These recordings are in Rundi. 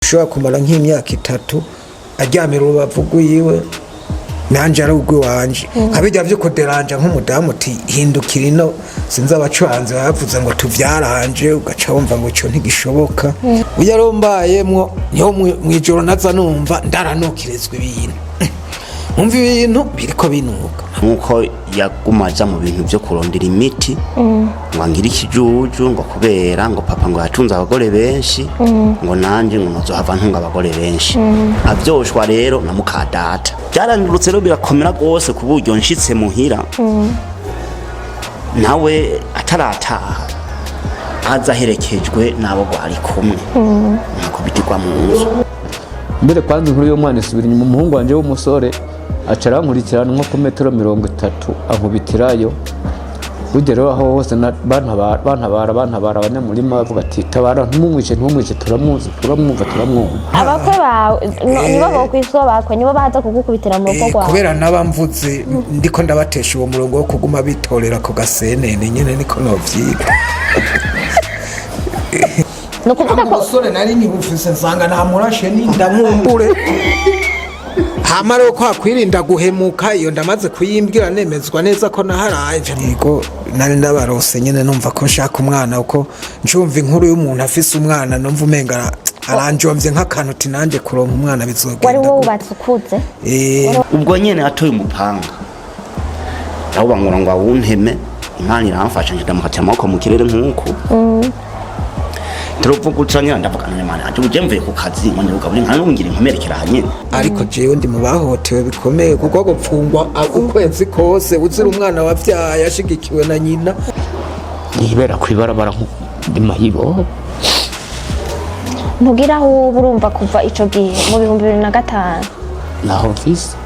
Ushobora kumara nk'imyaka 3 aryamira urubavu rwiwe, nanje ari urw'iwanje, nka bijya vyo kuderanja nk'umudamu uti: "Hindukira ino." Sinzi, abacuranzi bavuze ngo tuvyaranje, ugaca wumva ngo ico ntigishoboka. Uyo rero mbayemwo niho mw'ijoro naza numva ndaranukirizwa ibintu, nkumva ibintu biriko binuka. Nk'uko yaguma aja mu bintu byo kurondera imiti ngo angire ikijuju, ngo kubera ngo papa ngo yatunze abagore benshi, ngo nanje ngo nozohava ntunga abagore benshi. Avyoshwa rero na mukadata, byarandurutse rero birakomera rwose, ku buryo nshitse muhira nawe atarataha, aza aherekejwe n'abo bari kumwe, nkakubitirwa mu nzu. Mbere kwanza inkuru y'umwana isubira inyuma. Umuhungu wanjye w'umusore aca arankurikirana nko ku metero 30, ankubitirayo. Burya rero aho hose bantabara, bantabara, abanyamurima bavuga ati: "Tabara, ntumumwice, ntumwice, turamuzi, turamwumva, turamwumva." Abakwe bawe nibo bokwiswa bakwe, nibo baza kugukubitira mu rugo Eh, rwawe? Kubera naba mvuze ndiko ndabatesha uwo murongo wo kuguma bitorera ku gasenene nyene, niko novyiga. Ni ukuvuga ko Umusore nari nkibufise, nsanga namurashe ninda nkumbure. Hama rero kwa kwirinda guhemuka, iyo ndamaze kuyimbwira, nemezwa neza ko naharaye. Yego, nari ndabarose nyene, numva ko nshaka umwana, uko ncumva inkuru y'umuntu afise umwana numva umenga aranjomvye nk'akantu, uti nanje kuronka umwana bizogenda Wari gute. wubatse ukuze? Eh. Ubwo nyene atoye umupanga, ndawubangura ngo awunteme. Imana iramfasha, nje ndamukatira amaboko mu kirere nk'uku, turuvuga nyine. Ndavuga none Mana anje, uje mvuye ku kazi ngo ndabugabure nka nungira inkomerekera hanyene. Ariko jewe ndi mu bahohotewe bikomeye, kuko gupfungwa ukwezi kose uzira umwana wavyaye ashigikiwe na nyina. Yibera kw'ibarabara ndi mayibobo. Ntugira aho uba, urumva, kuva ico gihe mu 2005? Naho mfise.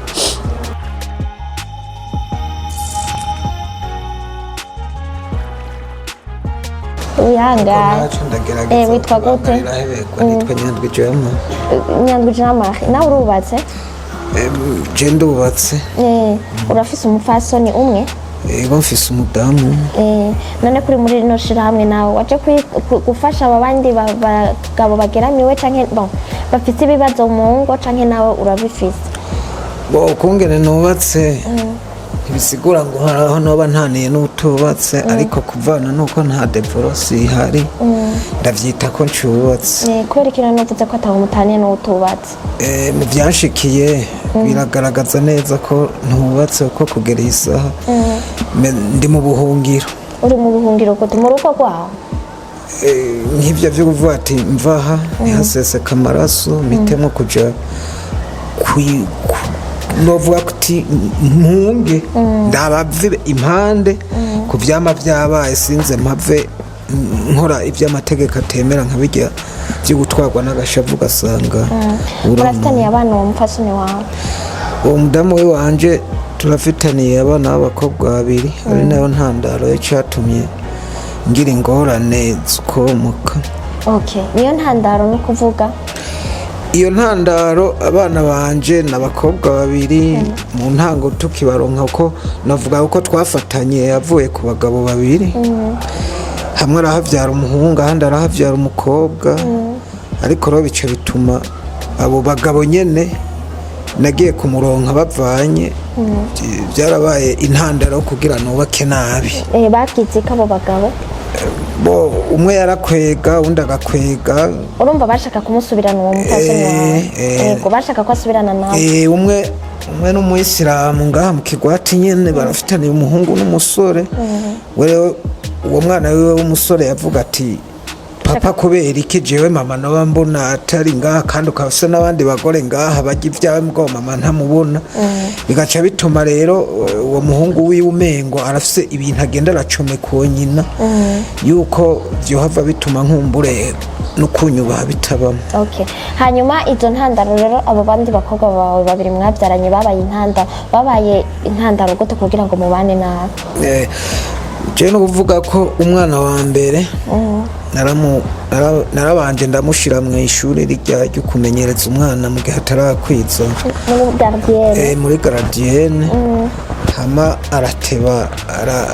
Wihangane. Ntaco, ndagerageza. Eh, witwa gute? Kubangarira. Nitwa Nyandwi Jema. Nyandwi Jean Marie, nawe urubatse? Je ndubatse. Eh, urafise umupfasoni umwe? Ego, mfise umudamu. Eh, none kuri muri rino shirahamwe nawe waje gufasha aba bandi bagabo bageramiwe canke bon bafise ibibazo mu ngo, canke nawe urabifise? Bo ukungene nubatse ntibisigura ngo hari aho noba ntaniye n'utubatse, ariko kuvana nuko nta divorce ihari, ndavyita ko ncubatse. Eh, kubera ikintu nuvuze ko ataho mutaniye n'utubatse? Eh, mu byanshikiye biragaragaza neza ko ntubatse, kuko kugera iyi saha ndi mu buhungiro. Uri mu buhungiro gute? Mu rugo rwawe? Eh, nk'ibyo byo kuvuga ati mvaha ntihaseseka amaraso, mpitemo kuja novuga kuti mpunge, ndabave impande ku vyama vyabaye, sinze mpave nkora ivy'amategeko atemera, nka bijya byo gutwarwa n'agashavu ugasanga Murafitaniye abana uwo mupfasoni wawe? Uwo mudamu we wanje turafitaniye abana b'abakobwa babiri, ari nayo ntandaro y'icatumye ngira ingorane zikomoka. Okay, niyo ntandaro no kuvuga? Iyo ntandaro, abana banje ni abakobwa babiri. Mu ntango tukibaronka, ko navuga ko twafatanye, yavuye ku bagabo babiri, hamwe arahabyara umuhungu, ahandi arahabyara umukobwa. Ariko rero bica bituma abo bagabo nyene nagiye kumuronka bavanye, byarabaye intandaro yo kugira nubake nabi. Eh, bagize ko abo bagabo? Bo umwe yarakwega, undi agakwega. Urumva bashaka kumusubirana uwo mupfasoni wawe? Eh, eh. Yego, bashaka ko asubirana nawe. Eh, umwe n'umuyisilamu ngaha mu kigwati nyene, barafitaniye umuhungu n'umusore. We rero uwo mwana wiwe w'umusore yavuga ati: "Papa, kubera iki jewe mama noba mbona atari ngaha, kandi ukaba ufise n'abandi bagore ngaha barya ibyawe, mugabo mama ntamubona?" Bigaca bituma rero uwo muhungu wiwe umengo arafise ibintu agenda aracomeka uwo nyina, yuko vyohava bituma nkumbure no kunyubaha bitabamo. Okay, hanyuma izo ntandaro rero, abo bandi bakobwa bawe babiri mwabyaranye babaye intandaro gute kugira ngo mubane nabi? Eh, jewe no kuvuga ko umwana wa mbere narabanje ndamushira mu ishuri rijya ryo kumenyereza umwana mu gihe atarakwiza. Muri gardienne? Eh, muri gardienne. Hama arateba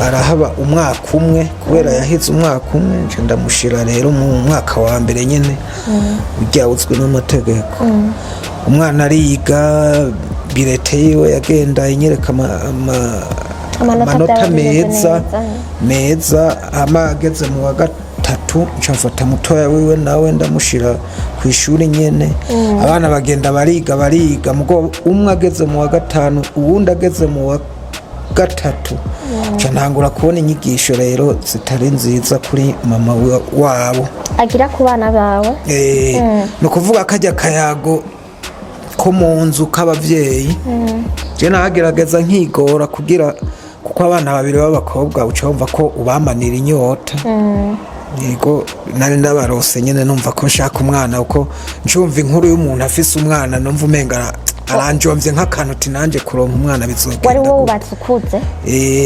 arahaba umwaka umwe, kubera yahize umwaka umwe, nca ndamushira rero mu mwaka wa mbere nyene ujya uzwi n'amategeko. Umwana ariga, bulletin yiwe yagenda inyereka Amanota amanota byaba bimeze meza neza. meza. Hama ageze mu wa gatatu, nca mfata mutoya wiwe nawe ndamushira ku ishuri nyene. Abana bagenda bariga bariga, mugo umwe ageze mu wa gatanu, uwundi ageze mu wa gatatu, nca ntangura kubona inyigisho rero zitari nziza kuri mama wabo agira ku bana bawe. Ni ukuvuga kajya kayago ko mu nzu k'ababyeyi, je nagerageza nkigora kugira, kuko abana babiri b'abakobwa uca wumva ko ubamanira inyota. Yego, nari ndabarose nyene, numva ko nshaka umwana, uko ncumva inkuru y'umuntu afise umwana numva umenga aranjomvye nk'akantu, uti nanje kuronka umwana bizogenda Wari gute. wubatse ukuze?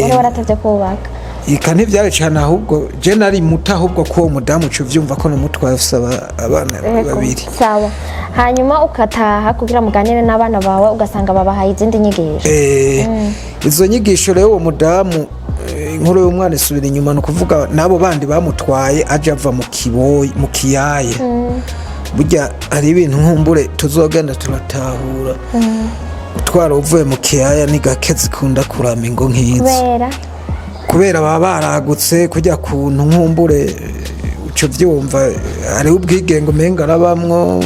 Wari waratevye kubaka? Ika ntivyari cane, ahubwo je nari muto, ahubwo ko uwo mudamu uca uvyumva ko n'umutwaye afise abana babiri. Sawa, hanyuma ukataha kugira muganire n'abana bawe, ugasanga babahaye izindi nyigisho. Izo nyigisho rero, uwo mudamu, inkuru y'umwana isubira inyuma, ni ukuvuga n'abo bandi bamutwaye aje ava mu kiboyi, mu kiyaye. Burya hari ibintu nkumbure tuzogenda turatahura. Utwara uvuye mu kiyaya ni gake zikunda kurama ingo nk'izo. Kubera? Kubera baba baragutse kujya kuntu nkumbure, uca uvyumva, hariho ubwigenge umenga arabamwo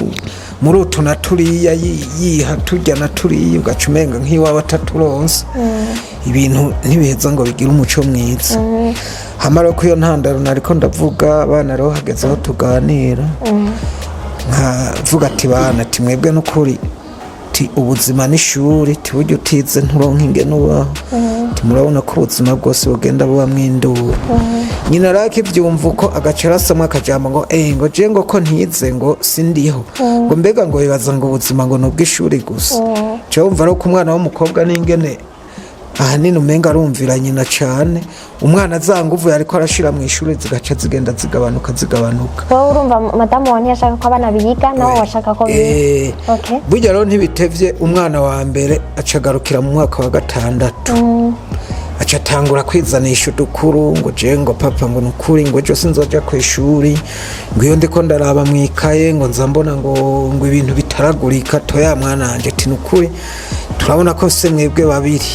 muri utu na turiya, yiha turya na turiya, ugaca umenga nk'iwaba ataturonse, ibintu ntibiheza ngo bigire umuco mwiza. Hama rero ko iyo ntandaro nariko ndavuga, abana rero hageze aho tuganira, nkavuga ati: "Bana," ati, "mwebwe n'ukuri," ti, "ubuzima n'ishuri," ti, "burya utize nturonka ingene ubaho," ti, "murabona ko ubuzima bwose bugenda bubamwo induru." Nyina rero akivyumva uko, agaca arasamwo akajambo ngo ngo je ngo ko ntize ngo sindiho, ngo mbega ngo bibaza ngo ubuzima ngo ni ubw'ishuri gusa. Ca wumva rero ko umwana w'umukobwa n'ingene ahanini umenga arumvira nyina cane, umwana za nguvu yariko arashira mu ishuri zigaca zigenda zigabanuka zigabanuka. Wowe urumva madamu wawe ntiyashaka ko abana biga, nawe washaka ko biga. Burya rero ntibitevye, umwana wa mbere acagarukira mu mwaka wa gatandatu, aca atangura kwizanisha udukuru ngo: "Je," ngo, "papa," ngo, "nukuri," ngo, "ejo sinzoja ku ishuri," ngo, "iyo ndiko ndaraba mwikaye," ngo, "nza mbona," ngo "ibintu bitaragurika." "Toya mwana wanje," ati, "nukuri turabona ko se mwebwe babiri,"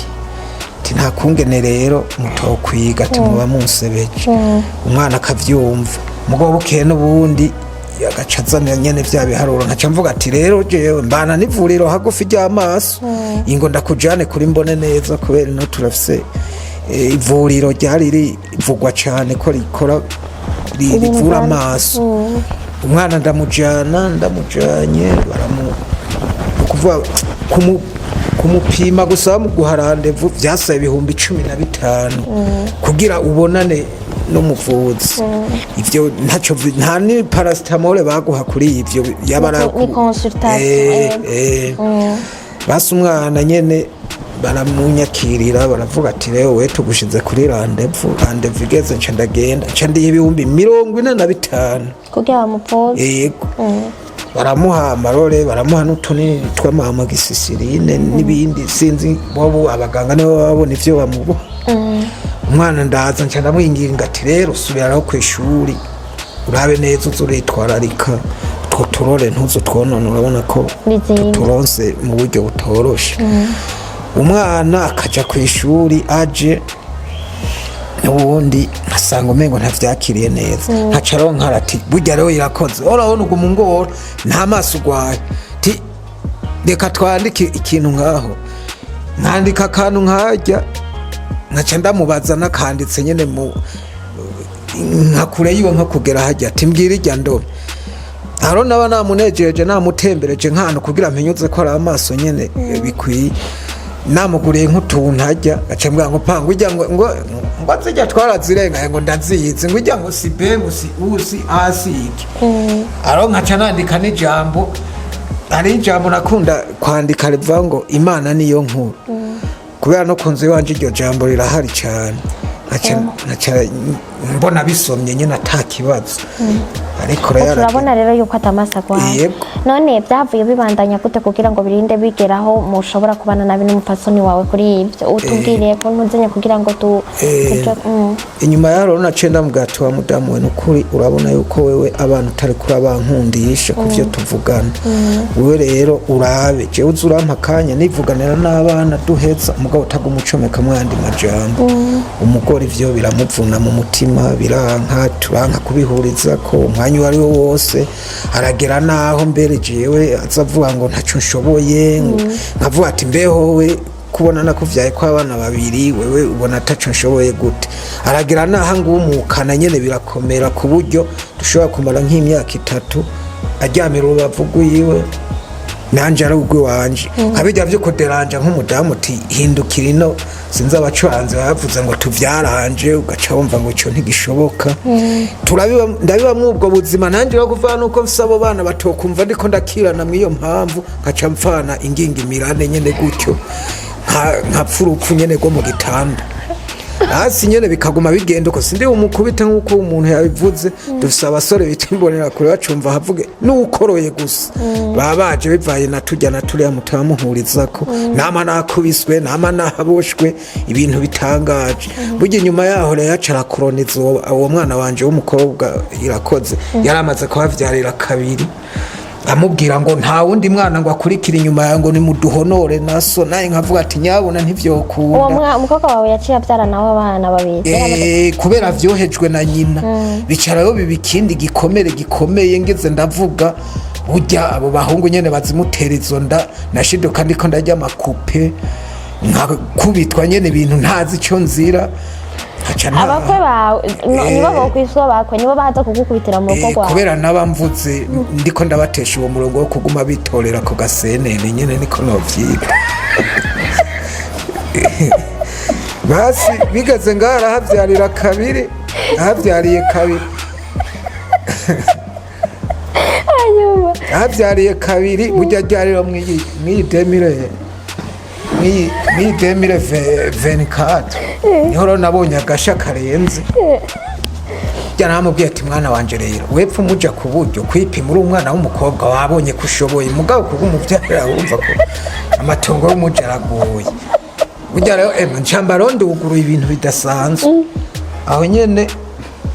ati, "nta kungene rero mutokwiga," ati, "muba munsebeje." Umwana akavyumva, mugabo bukeye n'ubundi agaca azana nyene vya biharuro. Nkaca mvuga ati: "Rero jewe mbana n'ivuriro hagufi ry'amaso, ingo ndakujane kuri mbone neza," kubera ino turafise ivuriro ryari rivugwa cane ko rikora Ibintu rivura amaso. Umwana ndamujana, ndamujanye, baramu, ni ukuvuga kumupima gusa, bamuguha rendez-vous, vyasaba 15,000 kugira ubonane n'umuvuzi. Ivyo ntaco nta ni paracétamol baguha kuri ivyo, yaba Ni ari consultation, Basi umwana nyene baramunyakirira, baravuga ati: "Rero we tugushize kuri rendez-vous." Rendez-vous igeze, nca ndagenda, nca ndiha 45,000 kugira bamuvuze. Yego, baramuha amarore, baramuha n'utunini tw'amoxicilline n'ibindi, sinzi bobo abaganga nibo babona ivyo bamuboha. Umwana ndaza, nca ndamwinginga ati: "Rero subiraho ku ishuri, urabe neza uze uritwararika utwo turore, ntuzo twonone, urabona ko Bizimvye. tuturonse mu buryo butoroshe." Umwana akaja ku ishuri, aje n'ubundi nkasanga umengo ntavyakiriye neza, nkaca aronka ati: "Burya rero irakoze, urabona uguma ungora, nta maso ugwaye," ti, "reka twandike ikintu nkaho." Nkandika akantu nkarya, nkaca ndamubaza nakanditse nyene mu nka kure yiwe, nko kugera hajya, ati: "Mbwira irya ndome." Haro naba namunejeje, namutembereje nk'ahantu kugira mpenyuze ko ari amaso nyene bikwiye, namuguriye nk'utuntu arya, gaca mbwira ngo: "Panga ujya," ngo "zijya twarazirengaye," ngo "ndazizi," ngo "ujya," ngo "si b," ngo "si u, si a, si iki." Aro nkaca nandika n'ijambo, hari ijambo nakunda kwandika rivuga ngo: "Imana niyo nkuru," kubera no ku nzu iwanje iryo jambo rirahari cyane. Nkaca mbona bisomye nyine ata kibazo, ariko rero Turabona rero yuko atamasa agwaye. Yego. None byavuye bibandanya gute kugira ngo birinde bigeraho mushobora kubana nabi n'umupfasoni wawe kuri ibyo utubwiriye ko ntuzenya kugira ngo tu Inyuma yaho rero naciye ndamubwira ati: "Wa mudamu we, nukuri urabona yuko wewe abana utari kurabankundisha ku byo tuvugana. Wewe rero urabe jewe uze urampa akanya nivuganira n'abana, duheza umugabo utaguma ucomeka mwandi majambo." Umugore ivyo biramuvuna mu mutima, biranka, turanka kubihuriza ko umwanya uwo ari wo wose. Aragera naho mbere jewe aza avuga ngo ntaco nshoboye, ngo nkavuga ati: "Mbeho we, kubona nakuvyaye ko abana babiri, wewe ubona ataco nshoboye gute?" Aragira naho ngumukana nyene, birakomera ku buryo dushobora kumara nk'imyaka 3 aryamira urubavu rwiwe, nanje ari urw'iwanje, nka bijya vyo kuderanja nk'umudamu uti: "Hindukira ino." Sinzi, abacuranzi bavuze ngo tuvyaranje, ugaca wumva ngo ico ntigishoboka. Turabiba, ndabibamwo ubwo buzima nanje rero, kuva nuko mfise abo bana batokumva ndiko ndakirana mw'iyo mpamvu, nkaca mfana ingingimirane nyene gutyo, nkapfa urupfu nyene rwo mu gitanda hasi nyene, bikaguma bigenda uko. Sindi umukubite nk'uko umuntu yabivuze. Dufise abasore bita imbonera kure, bacumva havuge n'ukoroye gusa, baba baje bivaye na turya na turiya mutamuhurizako. Nama nakubiswe, nama naboshwe, ibintu bitangaje. Burya inyuma yaho rero yaca arakoroniza uwo mwana wanje w'umukobwa Irakoze, yari amaze kuhavyarira kabiri, amubwira ngo nta wundi mwana ngo akurikire inyuma yawe, ngo nimuduhonore naso. Naye nkavuga ati: "Nyabuna, ntivyokunda." Uwo umukobwa wawe yaciye abyara nawe abana babiri? Kubera vyohejwe na nyina, bicarayo biba ikindi gikomere gikomeye. Ngeze ndavuga, burya abo bahungu nyene bazimutera izo nda, nashiduka ndiko ndarya amakupe, nkakubitwa nyene, ibintu ntazi ico nzira, nkaca Abakwe bawe nibo bokwiswa bakwe, nibo baza kugukubitira mu rugo rwawe? Kubera nabamvuze ndiko ndabatesha uwo murongo wo kuguma bitorera ku gasenene nyene, niko novyiga. Basi bigeze ngaho arahavyarira kabiri, ahavyariye kabiri. Hanyuma? Ahavyariye kabiri, burya ryariro mw'iyi 2000, mw'iyi 2024 niho rero nabonye agasha karenze. Yaramubwiye ati: "Mwana wanje rero, wepfa umuja ku buryo kwipima, uri umwana w'umukobwa, wabonye ko ushoboye, mugabo kubw'umuvyarira wumva ko amatongo y'umuja aragoye." Burya rero emwe ncamba nduguruye ibintu bidasanzwe. Aho nyene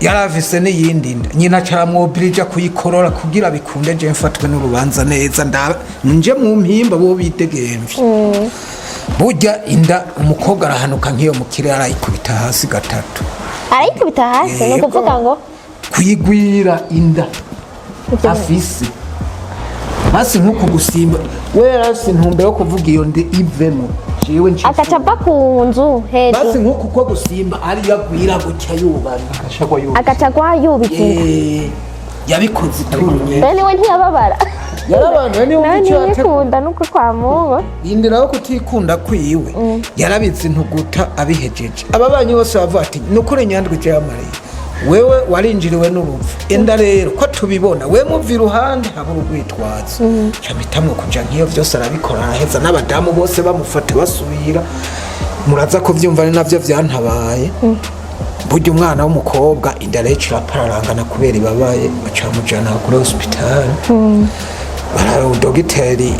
yari afise n'iyindi nda, nyina caramwobirija kuyikorora kugira bikunde je mfatwe n'urubanza neza, nje mu mpimba bo bitegemvye. Burya inda umukobwa arahanuka nk'iyo mu kirere, arayikubita hasi gatatu. Arayikubita hasi, ni Yego. ukuvuga ngo? Kuyigwira inda afise hasi, nk'uku gusimba we yarafise intumbero yo kuvuga iyo nde ivemo, jewe nce. Agaca ava ku nzu Basi hejuru? nk'uku ko gusimba ariyo agwira gutya yubamye. Agashagwa yubitse. Agaca agwa yubitse inda? Yabikoze iturunye. Bene we ntiyababara? Yarabantu niba Nawe icyo yateguye. ntiyikunda nuko kwamuba. Rindiraho kutikunda kwiwe, yarabitse intuguta abihejeje. Ababanyi bose bavuga ati: "Nukuri Nyandwi Jamariya, wewe warinjiriwe n'urupfu. Enda rero ko tubibona, we muva iruhande habura urwitwazo." Ca mpitamwo kuja nk'iyo, vyose arabikora araheza, n'abadamu bose bamufata basubira. Muraza kuvyumva, ni navyo vyantabaye. Burya umwana w'umukobwa inda rero irapararangana kubera ibabaye, baca bamujana kuri hospitali. Dogiteri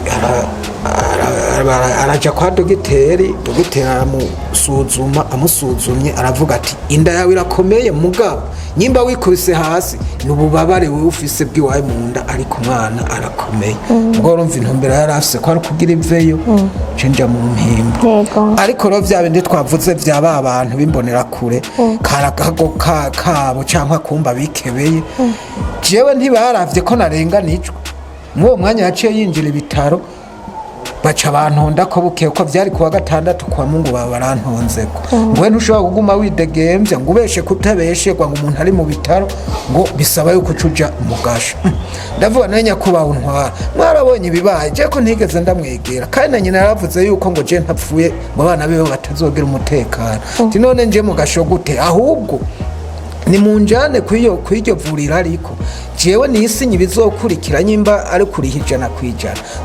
araja kwa dogiteri, dogiteri aramusuzuma. Amusuzumye aravuga ati: "Inda yawe irakomeye, mugabo nyimba wikubise hasi ni ububabare wewe ufise bw'iwawe mu nda, ariko umwana arakomeye." Ubwo urumva intumbero yari afise ko ari kugira iveyo, nca mu mpimba. Ariko rero vya bindi twavuze vya ba bantu b'imbonerakure, karagago kabo cyangwa kumba bikebeye, jewe ntibaravye ko narenganijwe. Muri uwo mwanya yaciye yinjira ibitaro, baca bantonda ko bukeye, ko vyari kuwa gatandatu, kwa Mungu baba barantonzeko ngo: "We ntushobora kuguma widegemvya ngo ubeshe kutabesherwa, ngo umuntu ari mu bitaro, ngo bisaba yuko uca uja mu gasho." Ndavuga nawe: "Nyakubahwa untwara, mwarabonye ibibaye, je ko ntigeze ndamwegera, kandi na nyina yaravuze yuko ngo je ntapfuye ngo abana biwe batazogira umutekano." Ati: "None nje mu gasho gute?" Ahubwo Ni munjane kw'iryo vuriro, ariko jewe nisinye ibizokurikira, nyimba ari kuriha 100%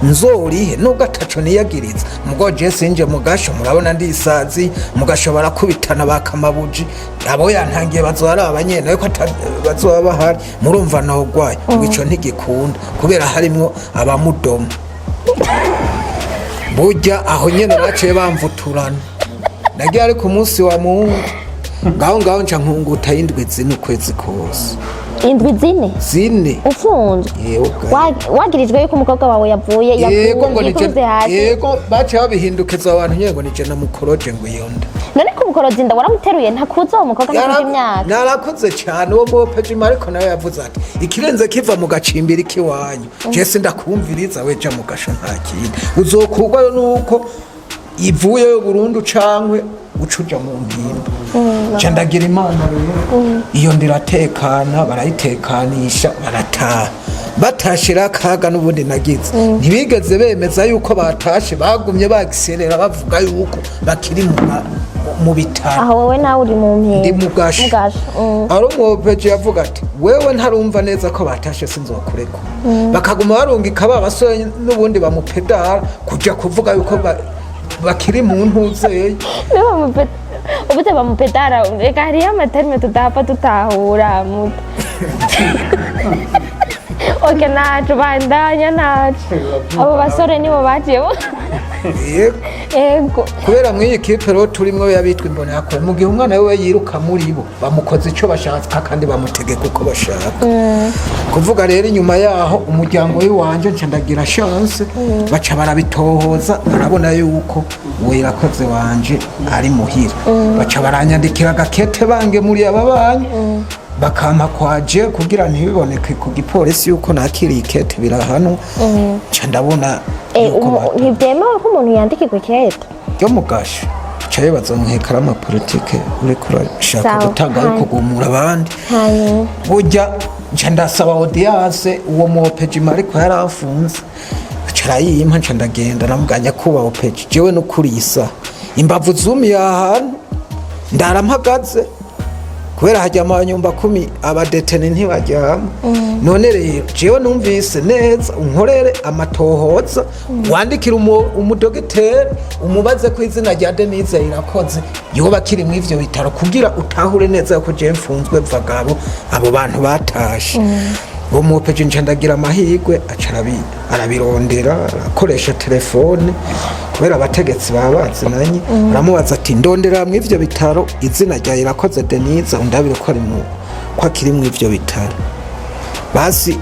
nzorihe, nubwo ataco niyagiriza. Mugo je sinje mugasho, murabona ndisazi mugasho, barakubitana bakamabuji abo yantangiye bazoba ari abanyene, ariko bazoba bahari, murumva nogwaye. Ngo ico ntigikunda kubera harimwo abamudoma. Burya aho nyene baciye bamvuturana, nagiye ari ku munsi wa Mungu, ngaho ngaho nca nkunguta y'indwi 4, ukwezi kose. Indwi 4? 4. Ufunzwe? Yego. Wagirijwe yuko umukobwa wawe yavuye Yego, ngo nije. yikubise hasi? Yego, baciye babihindukiza abantu nyene ngo nije namukoroje ngo iyo nda. None ko umukorozi inda waramuteruye, ntakuze uwo mukobwa, ntakuze imyaka? Narakuze cyane uwo mupejima, ariko nawe yavuze ati ikirenze kiva mu gacimbiri k'iwanyu, je sindakumviriza, weja mu gasho, nta kindi uzokurwayo nuko ivuyeyo burundu cankwe uca uja mu mpimba. Nca ndagira Imana rero, iyo ndiratekana, barayitekanisha, barataha. Batashira akaga n'ubundi nagize, ntibigeze bemeza yuko batashe, bagumye bagiserera bavuga yuko bakiri mu bitaro. Aho wowe nawe uri mu mpinga? Ndi mu gasho. Mu gasho. Ari umwopeje yavuga ati wewe ntarumva neza ko batashe, sinzokureka. Bakaguma barungika ba basore n'ubundi bamupedara kuja kuvuga yuko bakiri mu ntuzeye. Ubuze bamupetara, reka hariyo amaterme tudapfa tutahura muto. Ok, nacu bandanya, nacu abo basore nibo baciye. Yego. Ego. Kubera mw'iyi kipe rero turimwo yabitwa imbonerakure, mu gihe umwana we yiruka muri bo bamukoze icyo bashaka kandi bamutegeka uko bashaka kuvuga. Rero inyuma yaho umuryango w'iwanje nca ndagira chance, baca barabitohoza, barabona yuko uwo Irakoze wanje ari muhira, baca baranyandikira agakete bange muri aba banyi, bakampa kwaje kugira ntibiboneke ku gipolisi yuko nakiriye ikete, birahanwa. Nca ndabona yuko Ntibyemewe ko umuntu yandikirwa ikete? Yo mugasho caye bazonkekara amapolitike uriko urashaka gutanga yo kugumura abandi. Hanyuma? Burya nca ndasaba audience uwo mu opejima, ariko yaramfunze, aca arayimpa, nca ndagenda namuganya kuba opeji, jewe nukuri iyi saha imbavu zumiye ahantu ndara mpagaze, kubera hajyama abanyumba kumi, abadetene ntibaryama. None rero jewe numvise neza, unkorere amatohoza, wandikire umudogiteri, umubaze ko izina rya Denise Irakoze yoba akiri mu ivyo bitaro, kugira utahure neza ko jewe mfunzwe vagabo, abo bantu batashe. Uwo mupeje nca ndagira amahirwe, aca arabirondera, arakoresha telefone kubera abategetsi baba bazinanye, aramubaza ati ndondera mu ivyo bitaro izina rya Irakoze Denise, undabire ko ari mu ko akiri mu ivyo bitaro. Basi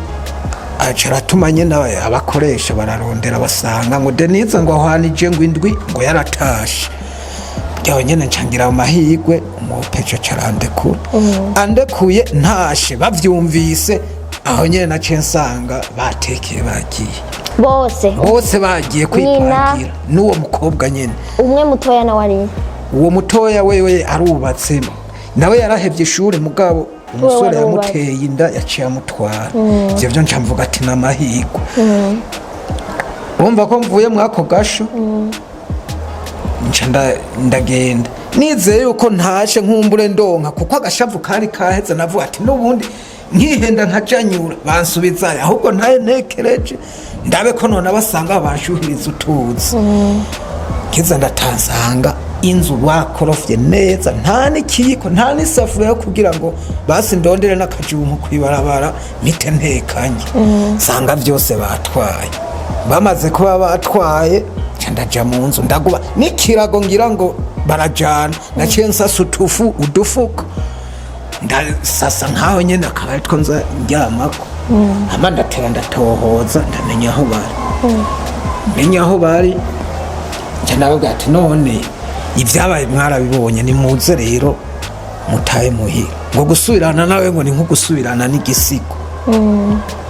aca aratuma nyene abakoresha bararondera, basanga ngo Denise ngo ahwanije ngo indwi ngo yaratashe. Byawe nyene ncangira amahirwe, umupeje aca arandekura. Andekuye ntashe, bavyumvise aho nyene naciye nsanga batekeye bagiye. Bose? Bose bagiye kwipangira n'uwo mukobwa nyene. Umwe mutoya nawe ari? Uwo mutoya wewe arubatse, nawe yarahevye ishuri, mugabo umusore Warubatse. yamuteye inda yaciye amutwara. Ivyo vyo nca mvuga ati n'amahirwe. Urumva ko mvuye mwako gasho, nca ndagenda nizeye yuko ntashe nkumbure ndonka, kuko agashavu kari kaheze. Navuga ati n'ubundi nkihenda nkajanyura bansubizayo, ahubwo ntaye ntekereje ndabe ko none abasanga banshuhiriza utuzi kiza. Ndatasanga inzu bakorofye neza, nta n'ikiyiko, nta n'isafuriya yo kugira ngo basi ndondere n'akajumpu kwibarabara mpite ntekanye. Nsanga byose batwaye. Bamaze kuba batwaye, nca ndaja mu nzu, ndaguba n'ikirago ngira ngo barajana, naciye nsasa utufu udufuko, ndasasa nkaho nyene akaba aritwo nza ndyamako. Hama ndatera ndatohoza, ndamenya aho bari, menya aho bari, nca ndababwira ati none ibyabaye mwarabibonye, nimuze rero mutahe muhira. Ngo gusubirana nawe ngo ni nko gusubirana n'igisigo.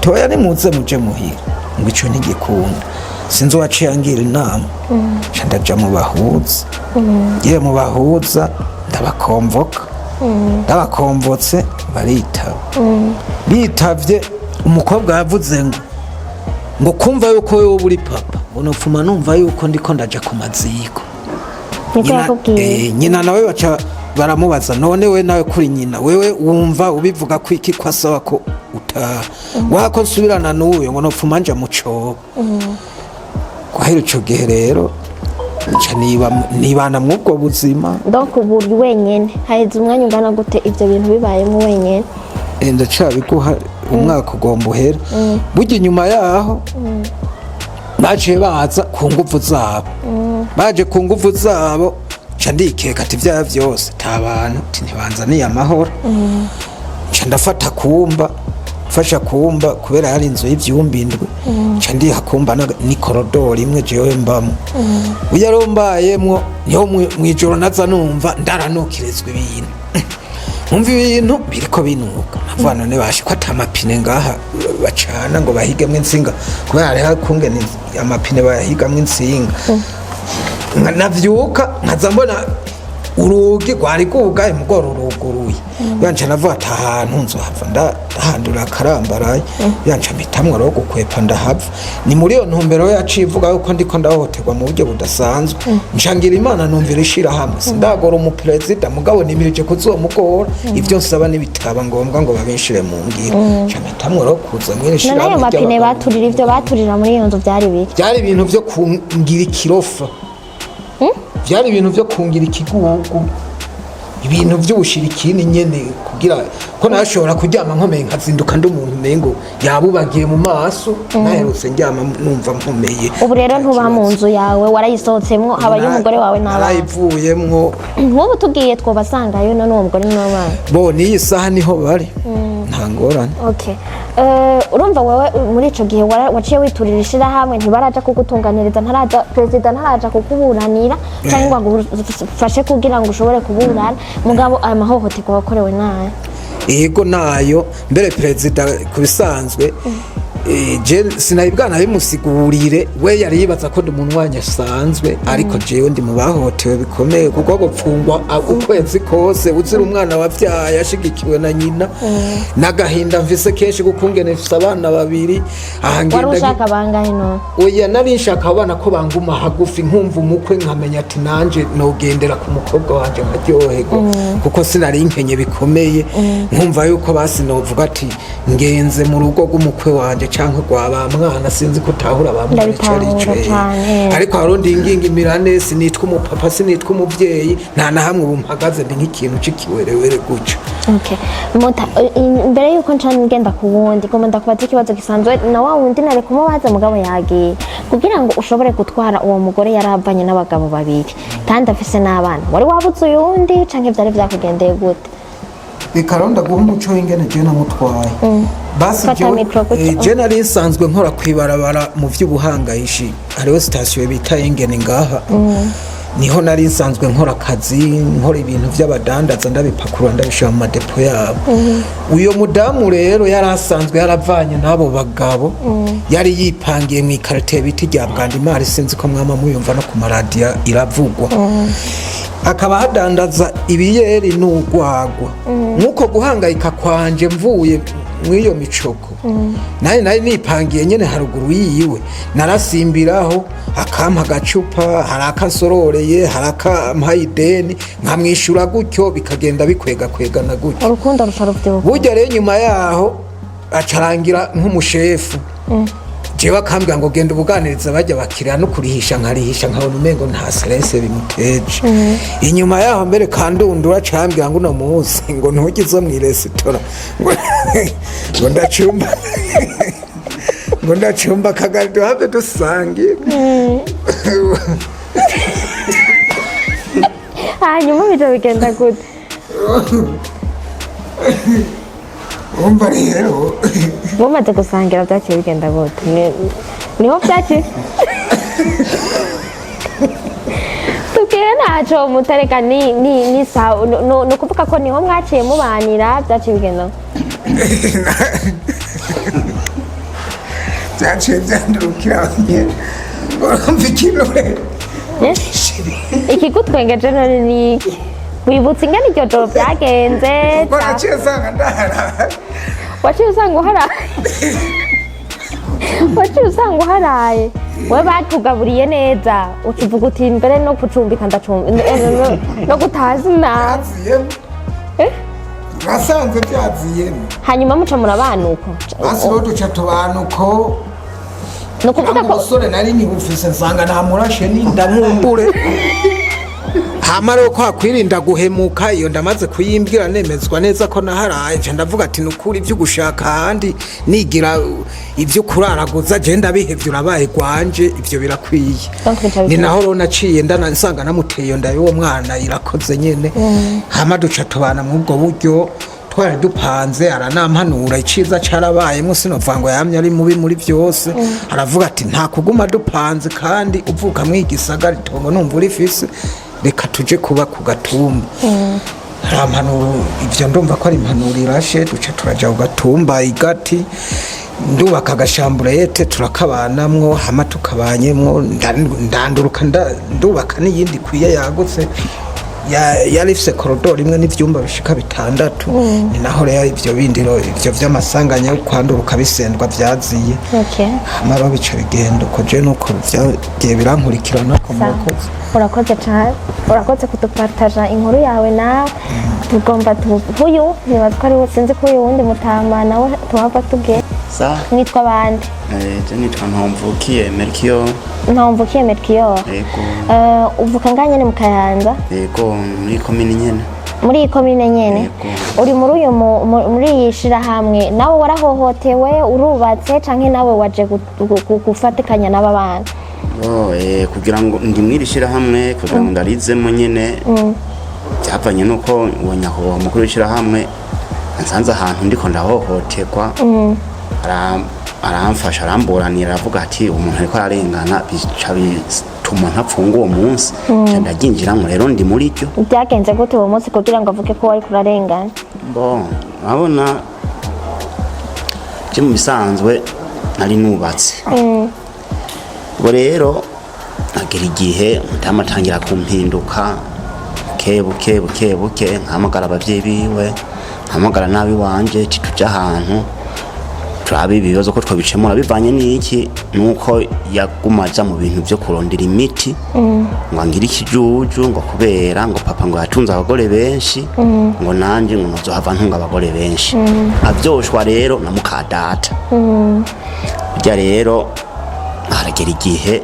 Toya, nimuze muje muhira. Ngo ico ntigikunda. Sinzi uwaciye angira inama, nca ndaja mu bahuza. Ngiye mu bahuza ndabakomvoka, ndabakomvotse baritaba. Bitavye, umukobwa yavuze ngo kumva yuko wewe uri papa, ngo nopfuma numva yuko ndiko ndaja ku maziko. Niko Nyina- yakubwiye? Nyina nawe baca Baramubaza: "None we nawe kuri nyina, wewe wumva ubivuga ko iki, ko asaba ko utaha wako nsubirana n'uyo, ngo nopfuma nja mu cobo?" Guhera ico gihe rero nca nibana mw'ubwo buzima. Donc ubu uri wenyene. Haheze umwanya ungana gute ivyo bintu bibayemo wenyene? Ndacabiguha, umwaka ugomba uhera. Burya inyuma yaho baciye baza ku nguvu zabo, baje ku nguvu zabo, nca ndikeka ati vya vyose ta bantu, ati ntibanzaniye amahoro. Nca ndafata kumba, mfasha kumba kubera hari inzu y'ivyumba indwi, nca ndiha kumba n'ikorodoro imwe jewe mbamo. Uyo rero mbayemwo, niho mw'ijoro naza numva ndaranukirizwa ibintu, nkumva ibintu biriko binuka. Navuga: "None bashe ko ata amapine ngaha bacana ngo bahigemwo intsinga?" Kubera hariho ukungene amapine bayahigamwo intsinga. Navyuka nkaza mbona urugi rwari rwugaye mugoro ruruguruye. Yanca navuga ati ahantu nzohava ndahandura akarambaraye. Yanca mpitamwo rero gukwepa, ndahava. Ni muri iyo ntumbero yaciye ivuga yuko ndiko ndahohoterwa mu buryo budasanzwe. Ncangira Imana numvira ishirahamwe. Sindagora umuperezida, mugabo nimirije kuzomugora ivyo nsaba nibitaba ngombwa ngo babinshire mu ngiro. Nca mpitamwo rero kuza mw'iri None ayo shirahamwe mapine ry'abagabo. baturira, ivyo baturira muri iyo nzu byari biki? Byari ibintu byo kungira ikirofa, byari ibintu byo kungira ikigugu, ibintu by'ubushirikini nyene, kugira ko nashobora kuryama nkomeye, nkazinduka ndi umuntu umengo yabubagiye mu maso. Naherutse ndyama numva nkomeye. Ubu rero ntuba mu nzu yawe, warayisohotsemwo, habayo umugore wawe n'abana? Narayivuyemwo. Nk'ubu tugiye twobasangayo none uwo mugore n'abana? Bo n'iyi saha niho bari, nta ngorane. Okay. Urumva wewe muri ico gihe waciye witurira ishirahamwe, ntibaraja kugutunganiriza, ntaraja perezida, ntaraja kukuburanira canke ngo agufashe kugira ngo ushobore kuburana, mugabo aya mahohoterwa wakorewe nayo. Yego, nayo. Mbere perezida ku bisanzwe, je sinabibwana bimusigurire, we yari yibaza ko ndi umunywanyi asanzwe, ariko jewe ndi mu bahohotewe bikomeye, kuko gupfungwa ukwezi kose uzira umwana wavyaye ashigikiwe na nyina, n'agahinda mfise kenshi kuko ngene mfise abana babiri aha. Wari Ngenda ushaka bangahe none? Oya, nari nshaka abana ko banguma hagufi, nkumva umukwe, nkamenya ati nanje nogendera ku mukobwa wanje nkaryoherwa, kuko sinari nkenye bikomeye. Nkumva yuko basi novuga ati ngenze mu rugo rw'umukwe wanje canke rwa ba mwana. Sinzi ko utahura ba mwana ico ari ico. Ndabitahura cane. Ariko harundi ingingimira, sinitwa umupapa, sinitwa umuvyeyi, nta na hamwe ubu mpagaze, ndi nk'ikintu c'ikiwerewere gutyo. Okay. Muta, imbere yuko nca ngenda ku wundi, ngomba ndakubaza ikibazo gisanzwe na wa wundi nari kumubaza mugabo yagiye. Kugira ngo ushobore gutwara uwo mugore yaravanye n'abagabo babiri kandi afise n'abana, wari wabuze uyundi canke vyari vyakugendeye gute? Reka rero ndaguha umuco w'ingene jewe namutwaye. Basi Fata micro gutya. Je nari nsanzwe nkora kw'ibarabara mu vy'ubuhangayishi. Hariho sitasiyo bita Engene ngaha, niho nari nsanzwe nkora akazi, nkora ibintu by'abadandaza, ndabipakurura, ndabishira mu madepo yabo. Uyo mudamu rero yari asanzwe yaravanye n'abo bagabo, yari yipangiye mu ikaritiye bita irya Bwandimari, sinzi ko mwama muyumva no ku maradiyo iravugwa, akaba hadandaza ibiyeri n'urwagwa. Nk'uko guhangayika kwanje mvuye mw'iyo micoko, nari nipangiye nyene haruguru yiwe, narasimbiraho akampa agacupa, hari akasororeye, hari akampaye ideni nkamwishura gutyo, bikagenda bikwega kwegana gutyo. Urukundo ruca ruvyibuka. Burya rero nyuma yaho acarangira nk'umushefu, jewe akambwira ngo genda ubuganiriza bajya bakiriya no kurihisha, nkarihisha, nkabona umengo nta stress bimuteje. Inyuma yaho mbere kandundura acambwira ngo uno munsi ngo ntugize mu resitora, ngo ndacumba akagari duhave dusangira. Hanyuma bica bigenda gute? Umva rero. Mumaze gusangira byaciye bigenda gute? Niho byaciye tubwire, ntaco mutareka, ni sawa. Ni ukuvuga ko niho mwaciye mubanira, byaciye bigenda Byaciye byandurukira nyene, urumva ikintu rero. Eh? Ikigutwengeje none ni iki? Wibutse ingene iryo joro byagenze? Kuko naciye nsanga ndahara. Waciye usanga uharaye, waciye usanga uharaye. We batugaburiye neza, ucuvuga uti mbere no kucumbika ndacumbi no gutaha sinaha. Byaziyemo, nasanze byaziyemo. Hanyuma muca murabana uko? Basi rero duca tubana uko. Ni ukuvuga ko Umusore nari nibufise, nsanga namurashe n'indamumbure. Hama rero kwa kwirinda guhemuka, iyo ndamaze kuyimbwira, nemezwa neza ko naharaye, nca ndavuga ati nukuri ibyo gushaka ahandi nigira, ibyo kuraraguza je ndabihevye, urabaye gwanje, ivyo birakwiye. Donc bica Ni naho rero naciye ndana nsanga namuteye iyo nda y'uwo mwana, irakoze nyene. Hama duca tubana muri ubwo buryo twari dupanze. Aranampanura, iciza carabayemwo, sinovuga ngo yamye ari mubi muri byose. Aravuga ati nta kuguma dupanze kandi uvuka muri igisagara, itongo numva urifise, reka tuje kuba ku gatumba. Arampanura, ivyo ndumva ko ari impanuro irashe. Duca turaja ku gatumba igati, ndubaka agashamburete, turakabanamwo. Hama tukabanyemwo, ndanduruka ndubaka n'iyindi ikwiye yagutse, yari ifise korodoro imwe n'ivyumba bishika 6. Ni naho rero ivyo bindi ivyo vy'amasanganya yo kwanduruka bisendwa vyaziye. Hama rero bica bigenda uko. Je nuko vyagiye birankurikirana ko. Sawa. Murakoze. Urakoze cyane, urakoze kudupartaja inkuru yawe. Nawe tugomba huyu nibaza ko ari we, sinzi ko uyu wundi mutama nawe tuhava tubwiye. Sa. Mwitwa bande? Je nitwa Ntomvukiye Melchior. Ntomvukiye Melchior. Yego. Uvuka ngaha nyene mu Kayanza? Yego, muri komine nyene. Muri iyi komine nyene? Yego. Uri muri uyu muri iyi shirahamwe nawe warahohotewe, urubatse canke nawe waje gufatikanya n'aba bana? Bo, kugira ngo ndi mw'iri shirahamwe, kugira ngo ndarizemo nyene, byavanye nuko uwo nyakubahwa mukuru w'ishirahamwe ansanze ahantu ndiko ndahohoterwa, aramfasha, aramburanira, aravuga ati umuntu ariko ararengana, bica bituma ntapfunga uwo munsi, nca ndaryinjiramwo. Rero ndi muri ryo. Byagenze gute uwo munsi kugira ngo avuge ko wariko urarengana? Bon, urabona, je mu bisanzwe nari nubatse. Ubwo rero agera igihe umudamu atangira kumpinduka buke buke buke buke, nkahamagara abavyeyi biwe, nkahamagara n'abiwanje, ati tuje ahantu turabe ibibazo ko twabicemura. Bivanye n'iki? Nuko yaguma aja mu bintu vyo kurondera imiti ngo angire ikijuju, ngo kubera ngo papa ngo yatunze abagore benshi, ngo nanje ngo nozohava ntunga abagore benshi. Avyoshwa rero na mukadata. Burya rero haragera igihe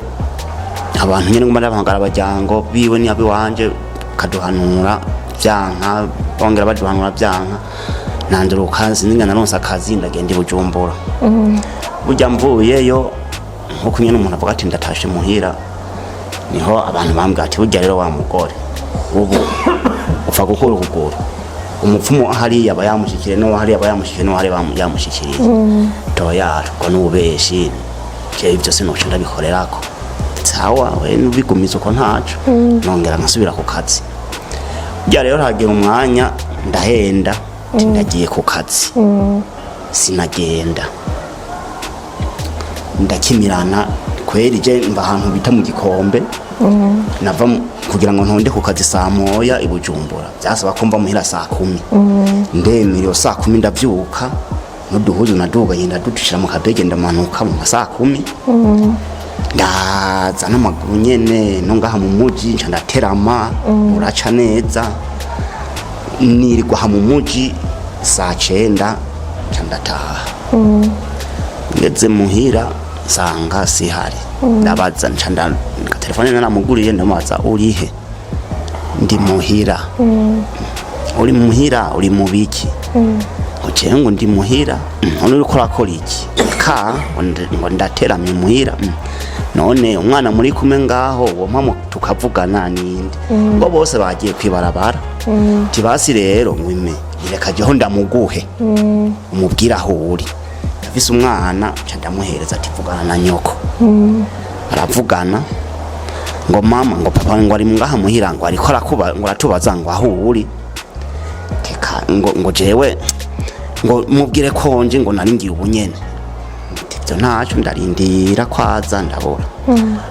abantu nyene nguma ndabahamagara, abajyango biwe n'abiwanje, kaduhanura vyanka, bongera baduhanura vyanka, nanduruka, sinzi naronse akazi, ndagenda i Bujumbura. Burya mvuyeyo, nkuko nyene umuntu avuga ati ndatashe muhira, niho abantu bambwira ati burya rero wa mugore ubu upfa gukura ukuguru, umupfumu hariya aba yamushikiriye, no hariya aba yamushikiriye, no hariya aba yamushikiriye. Toya, ubwo n'ububeshi, jewe ivyo sinoca ndabikorerako. Sawa, we nubigumiza uko ntaco. Nongera nkasubira ku kazi. Burya rero hagera umwanya ndahenda, ati ndagiye ku kazi, sinagenda, ndakimirana kweri. Je mba ahantu bita mu Gikombe. Nava kugira ngo ntonde ku kazi saa 1 i Bujumbura, byasaba ko mva muhira saa 10. Ndemera iyo saa 10, ndavyuka n'uduhuzu naduga, ngenda dushira mu kabege, ndamanuka mu masaa 10, ndaza n'amaguru nyene no ngaha mu muji, nca ndaterama, uraca neza, nirirwa aha mu muji saa 9, nca ndataha. Ngeze muhira nsanga sihari, ndabaza, nca telefone naramuguriye, ndamubaza urihe? Ndi muhira. Uri muhira, uri mu biki? Ngo jewe ngo ndi muhira. None uriko urakora iki? Ka ngo ndateramye muhira. None umwana muri kumwe ngaho uwo mpamo tukavugana ninde? Ngo bose bagiye kwibarabara. Tibasi rero ngwime, reka jeho ndamuguhe, umubwire aho uri. Afise umwana, nca ndamuhereza ati vugana na nyoko. Aravugana ngo mama, ngo papa ngo ari ngaha muhira, ngo ariko arakuba, ngo aratubaza ngo aho uri. Teka ngo jewe ngo mubwire konje, ngo nari ngiye ubunyene. Ivyo ntaco, ndarindira kwaza, ndabura.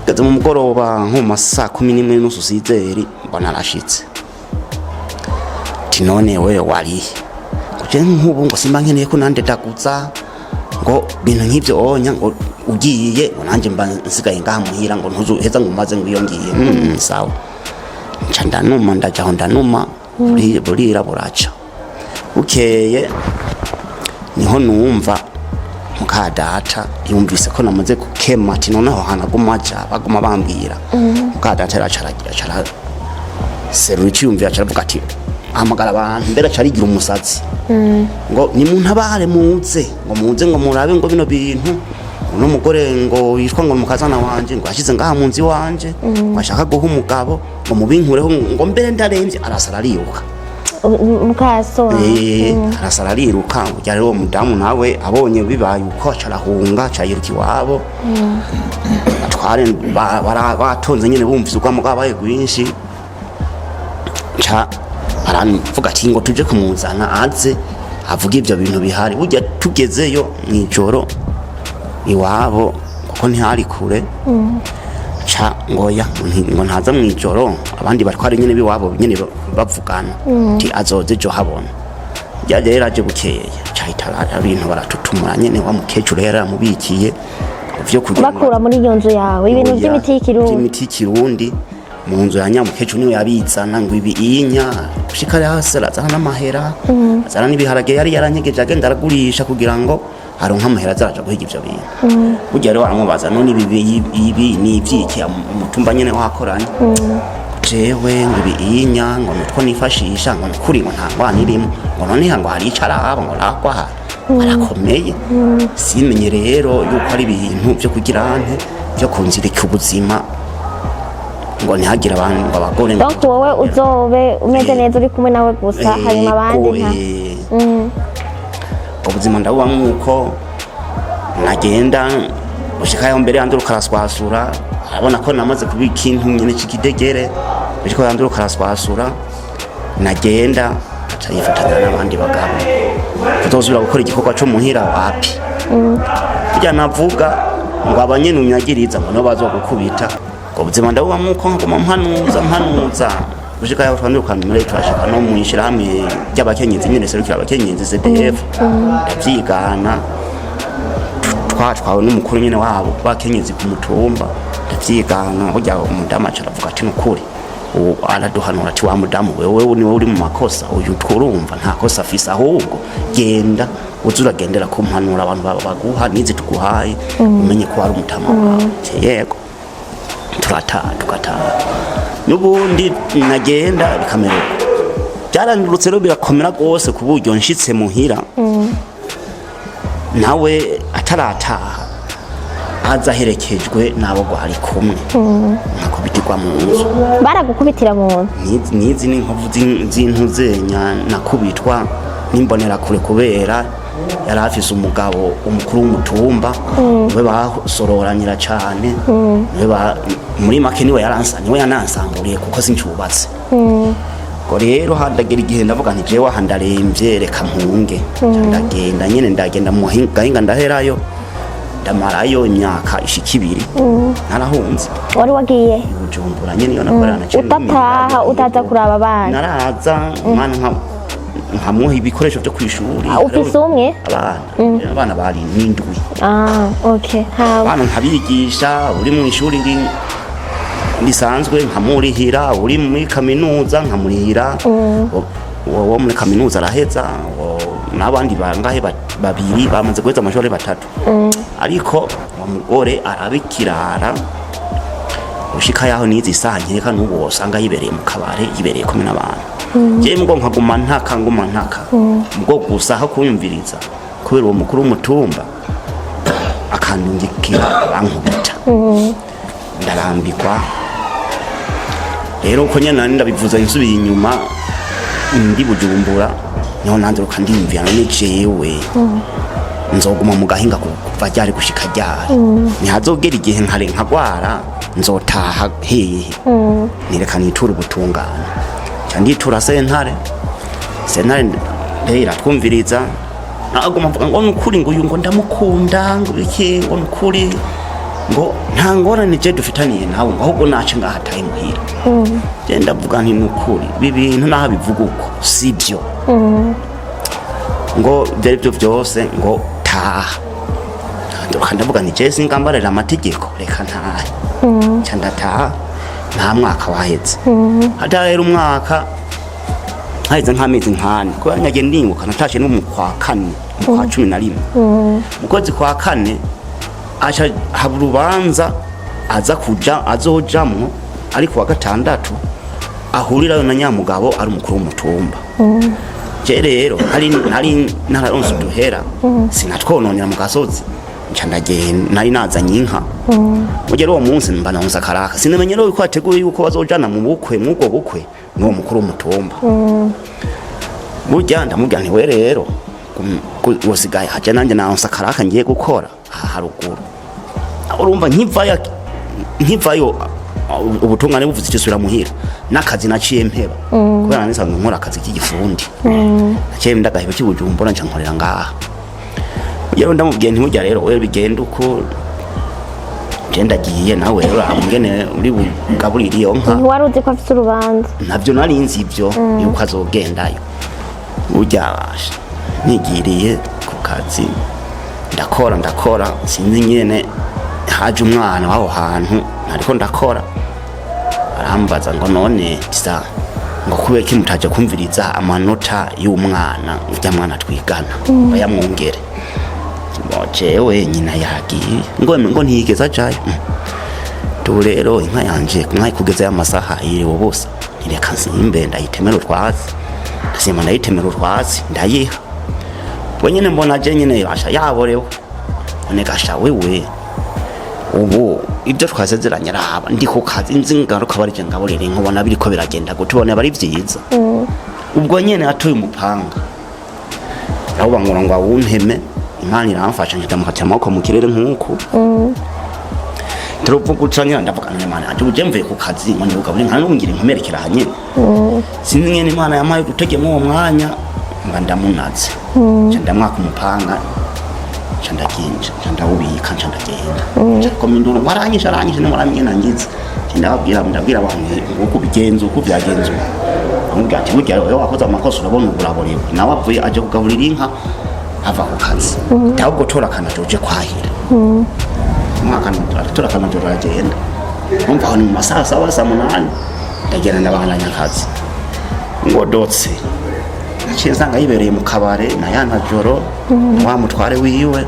Ngeze mu mugoroba nko mu masaa 11:30 sizeri, mbona arashitse. Ati none wewe warihe? Ngo je nk'ubu ngo simba nkeneye ko nande ndaguza ngo bintu nk'ivyo onya ngo Ugiye ngo nanjye mba nsigaye ngaha muhira, ngo ntuzuheza ngo umaze ngo iyo ngiye. Sawa, nca ndanuma, ndajaho ndanuma. Burira buraca. Bukeye niho numva muka data yumvise ko namaze gukema, ati noneho hanaguma aja baguma bambwira. Muka data araca aragira, aca serura iciyumvira, aca aravuga ati hamagara abantu, mbere aca arigira umusatsi ngo nimuntabare, muze, ngo muze, ngo murabe, ngo bino bintu uno mugore ngo witwa ngo mukazana wanje ngo yashyize ngaha mu nzu iwanje, ngo ashaka guha umugabo, ngo mubinkureho, ngo mbere ndaremvye. Arasara ariruka. Mukaso wawe? Arasara ariruka. Burya rero uwo mudamu nawe abonye bibaye uko, aca arahunga, aca yiruka iwabo. Batware batonze nyene, bumvise urwamo rwabaye rwinshi, nca baravuga ati ngo tuje kumuzana aze avuge ibyo bintu bihari. Burya tugezeyo mw'ijoro iwabo, kuko ntihari kure, ca ngoya ngo ntaza mw'ijoro. Abandi batwara nyene biwabo nyene bavugana ti azoze ejo habona. Yaje rero, aje bukeye, cahita ibintu baratutumura nyene. Wa mukecuru yari yaramubikiye vyo kugira ngo- Bakura muri iyo nzu yawe ibintu Oya, by'imiti y'ikirundi? By'imiti y'ikirundi mu nzu ya nyamukecuru, niwe yabizana ngo ibi inya gushika hasi, arazana n'amahera, azana n'ibiharage yari yaranyegeje, agenda aragurisha kugira ngo aronke amahera azaraja guhiga ivyo bintu. Burya rero aramubaza: none ibi ibi ni ivyiki? Umutumba nyene wakoranye jewe ngo ibi inya ngo nutwo nifashisha, ngo nukuri, ngo nta ngwana irimo, ngo none ngo hari ico araba, ngo aragwara, arakomeye. Simenye rero yuko ari ibintu vyo kugira nte, vyo kunzirika ubuzima, ngo ntihagire abantu, ngo abagore ngo Donc wowe uzobe umeze neza uri kumwe nawe gusa, hanyuma abandi nka Ubuzima ndabubamwo uko nagenda gushika mbere yanduruka araswasura, arabona ko namaze kuba ikintu nyene c'ikidegere. Gushika yanduruka araswasura, nagenda aca yifatanya n'abandi bagabo. Kuzosubira gukora igikorwa co muhira wapi. Burya navuga ngo abanyene unyagiriza ngo nibo bazogukubita. Ubwo buzima ndabubamwo uko, nkaguma mpanuza mpanuza gushika yaho twandukana muri, turashika no mw'ishirahamwe ry'abakenyezi nyene serukira abakenyezi CDF, ndavyigana. Twatwawe n'umukuru nyene wabo bakenyezi ku mutumba, ndavyigana. Burya umudamu aca aravuga ati nukuri ubu, araduhanura ati wa mudamu wewe niwe uri mu makosa, uyu twurumva nta kosa afise, ahubwo genda uze uragendera ku mpanuro abantu baguha n'izi tuguhaye, umenye ko ari umutama wawe. Ati, yego. Turataha, tugataha n'ubundi nagenda bikamera uko. Byarandurutse rero birakomera rwose, ku buryo nshitse muhira nawe atarataha, aza aherekejwe n'abo rwari kumwe, nkakubitirwa mu nzu. Baragukubitira mu nzu? Nizi ni inkovu z'intuzenya nakubitwa n'imbonerakure, kubera yari afise umugabo umukuru w'umutumba, niwe basororanira cane, niwe muri make niwe yaransa, niwe yanansamburiye kuko sincubatse. Ngo rero handagera igihe ndavuga nti jewe aha ndaremvye, reka mpunge. Ndagenda nyene, ndagenda mu gahinga, ndaherayo, ndamarayo imyaka ishika 2 narahunze. Wari wagiye? Bujumbura nyene iyo nakorera naciye. Udataha, utaza kuraba abana? Naraza, umwana nkamuha ibikoresho byo kwishuri. Ah, ufise umwe? Abana bari n'indwi. Ah, okay, hama? Abana nkabigisha, uri mu ishuri risanzwe nkamurihira, uri muri kaminuza nkamurihira. Uwo muri kaminuza araheza, n'abandi bangahe babiri bamaze guheza amashuri, batatu. Ariko uwo mugore arabikirara ushika yaho nizi saha, nkeka n'ubu wosanga yibereye mu kabare, yibereye kumwe n'abantu. Jewe mugo nkaguma ntaka, nguma ntaka mugo gusa aho kunyumviriza, kubera uwo mukuru w'umutumba akandungikira bankubita, ndarambikwa. Rero uko nyene nari ndabivuze, nsubiye inyuma ndi Bujumbura, niho nanduruka ndiyumvira: none jewe nzoguma mu gahinga kuva ryari gushika ryari? Ntihazogera igihe nkare nkagwara, nzotaha hehe? Nireka niture ubutungane. Nca nditura sentare. Sentare rero iratwumviriza, aguma avuga ngo nukuri, ngo uyu ngo ndamukunda, ngo iki, ngo nukuri, ngo nta ngorane je dufitaniye nawe, ngo ahubwo nace ngaha atahe muhira. Je ndavuga nti nukuri ibi bintu naho bivuga uko sibyo, ngo ibyo ari byo byose ngo taha. Ndanduka, ndavuga nti je singambarira amategeko, reka ntahe. Nca ndataha. Nta mwaka waheze, hatahera umwaka, haheze nk'amezi nk'ane, kubera nyagiye ndinguka. Natashe no mu kwa kane, mu kwa 11, mu kwezi kwa kane, aca haba urubanza aza kuja, azojamwo ari kuwa gatandatu, ahurirayo na nyamugabo ari umukuru w'umutumba. Je rero nari nararonse uduhera, sinatwononera mu gasozi, nca ndagenda. Nari nazanye inka. Mugera uwo munsi mba naronse akaraka, sinamenye rero ko hateguye yuko bazojana mu bukwe, mw'ubwo bukwe n'uwo mukuru w'umutumba. Burya ndamubwira nti: "We rero usigaye haje, nanjye naronse akaraka ngiye gukora aha haruguru." Urumva nkivayo ubutungane buvuze icyo, subira muhira. N'akazi naciye mpeba, kubera nisanzwe nkora akazi k'igifundi, naciye ndagaheba k'ibujumbura, nca nkorera ngaha. Rero ndamubwiye nti: "Burya rero we bigenda uko, je ndagiye, nawe rero ngene uri bugaburire iyo nka." Ntiwari uzi ko afite urubanza? Ntabyo nari nzi ibyo, yuko azogendayo. Burya basha nigiriye ku kazi, ndakora, ndakora, sinzi nyene haje umwana w'aho hantu ariko ndakora, arambaza ngo: "None sa ngo kubera iki mutaje kumviriza amanota y'umwana, urya mwana twigana, bayamwongere?" Ngo: "Jewe nyina yagiye." Ngo ntiyigeze ajayo. Tu rero inka yanje nka kugeza ya masaha yiriwe ubusa, ntireka nsimbe ndayitemera utwatsi. Ndasimba ndayitemera utwatsi, ndayiha. We nyene mbona je nyene basha yaborewe. None gasha wewe, ubu ibyo twasezeranye, arahaba ndi ku kazi, nzi ngaruka barije ngaburira inka, ubona biriko biragenda gute? Ubona bari vyiza? Ubwo nyene atoye umupanga, aho bangura ngo awunteme, Imana iramfasha, ndamukatira amaboko mu kirere nk'uku turuvuga uca. Ndavuga none Imana yanje, uje mvuye ku kazi ngo ndugabure nka nungira inkomerekera hanyene. Sinzi ngene Imana yampaye gutegemo uwo mwanya, mba ndamunaze, nca ndamwaka umupanga, nca ndaginja, nca ndawubika, nca ndagenda, nca koma induru ngo: "Aranyishe, aranyishe!" Nimuramenye nangize, nca ndababwira, ndabwira abantu ngo uko ubigenza, uko byagenze. Uko amubwira ati: "Burya wewe wakoze amakosa, urabona ubu uraborewe." Nawe avuye aje kugaburira inka, ava ku kazi, ahubwo tora akanajo uje kwahira. Umwaka aratora akanajo, aragenda. Umva, aho ni mu masaha 7, saa 8, ndagenda, ndabandanya akazi. Ngo dotse naciye nsanga yibereye mu kabare na ya najoro wa mutware wiwe.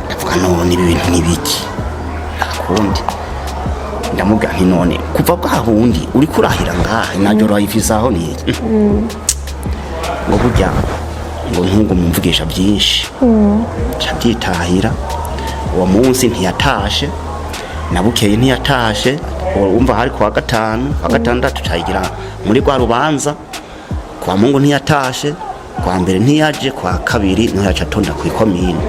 Ndavuga: "None ibi bintu ni biki?" Nta kundi, ndamubwira nti: "None kuva bwa bundi uriko urahira ngaha, najoro wayifise aho ni iki?" Ngo: "Burya ngo ntungu mumvugisha byinshi." Nca byitahira. Uwo munsi ntiyatashe, na bukeye ntiyatashe. Wumva hari kuwa gatanu, kuwa gatandatu cayigira muri rwa rubanza. Kwa Mungu ntiyatashe, kwa mbere ntiyaje, kwa kabiri niho yaca atonda kw'ikomine,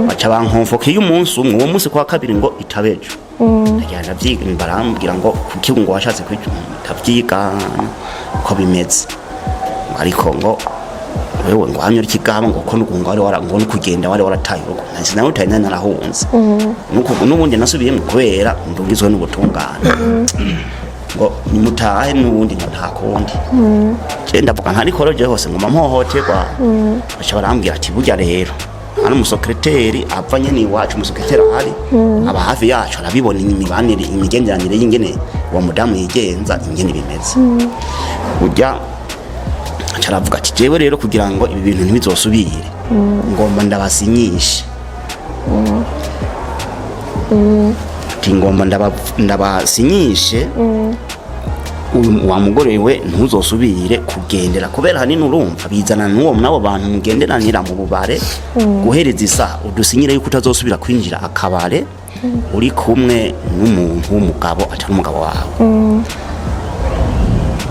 baca bankonfoka iyo umunsi umwe, uwo munsi kwa kabiri, ngo itabejo. Ndagira ndavyiga, barambwira ngo kuki ngo washatse kwica umuntu. Ndavyigana uko bimeze, ariko ngo wewe ngo hamye uri kigaba, ngo ko ngo wari wara ngo nukugenda wari warataye urugo. Nahise nawe utaye, narahunze. Nuko n'ubundi nasubiyemo kubera ndugizwe n'ubutungane, ngo nimutahe n'ubundi, ngo nta kundi. Je ndavuga nta nikoroje hose ngo mpohoterwa. Baca barambwira ati: "Burya rero hano umusekreteri ava nyene iwacu, umusekreteri ahari aba hafi yacu, arabibona imibanire, imigenderanire y'ingene uwo mudamu yigenza, ingene bimeze." Burya aca aravuga ati: "Jewe rero kugira ngo ibi bintu ntibizosubire, ngomba ndabasinyishe." Ati: "Ngomba ndabasinyishe uyu wa mugore we, ntuzosubire kugendera, kubera hanini urumva bizana n'uwo n'abo bantu mugenderanira mu bubare. Guhereza isaha udusinyire yuko utazosubira kwinjira akabare uri kumwe n'umuntu w'umugabo atari umugabo wawe."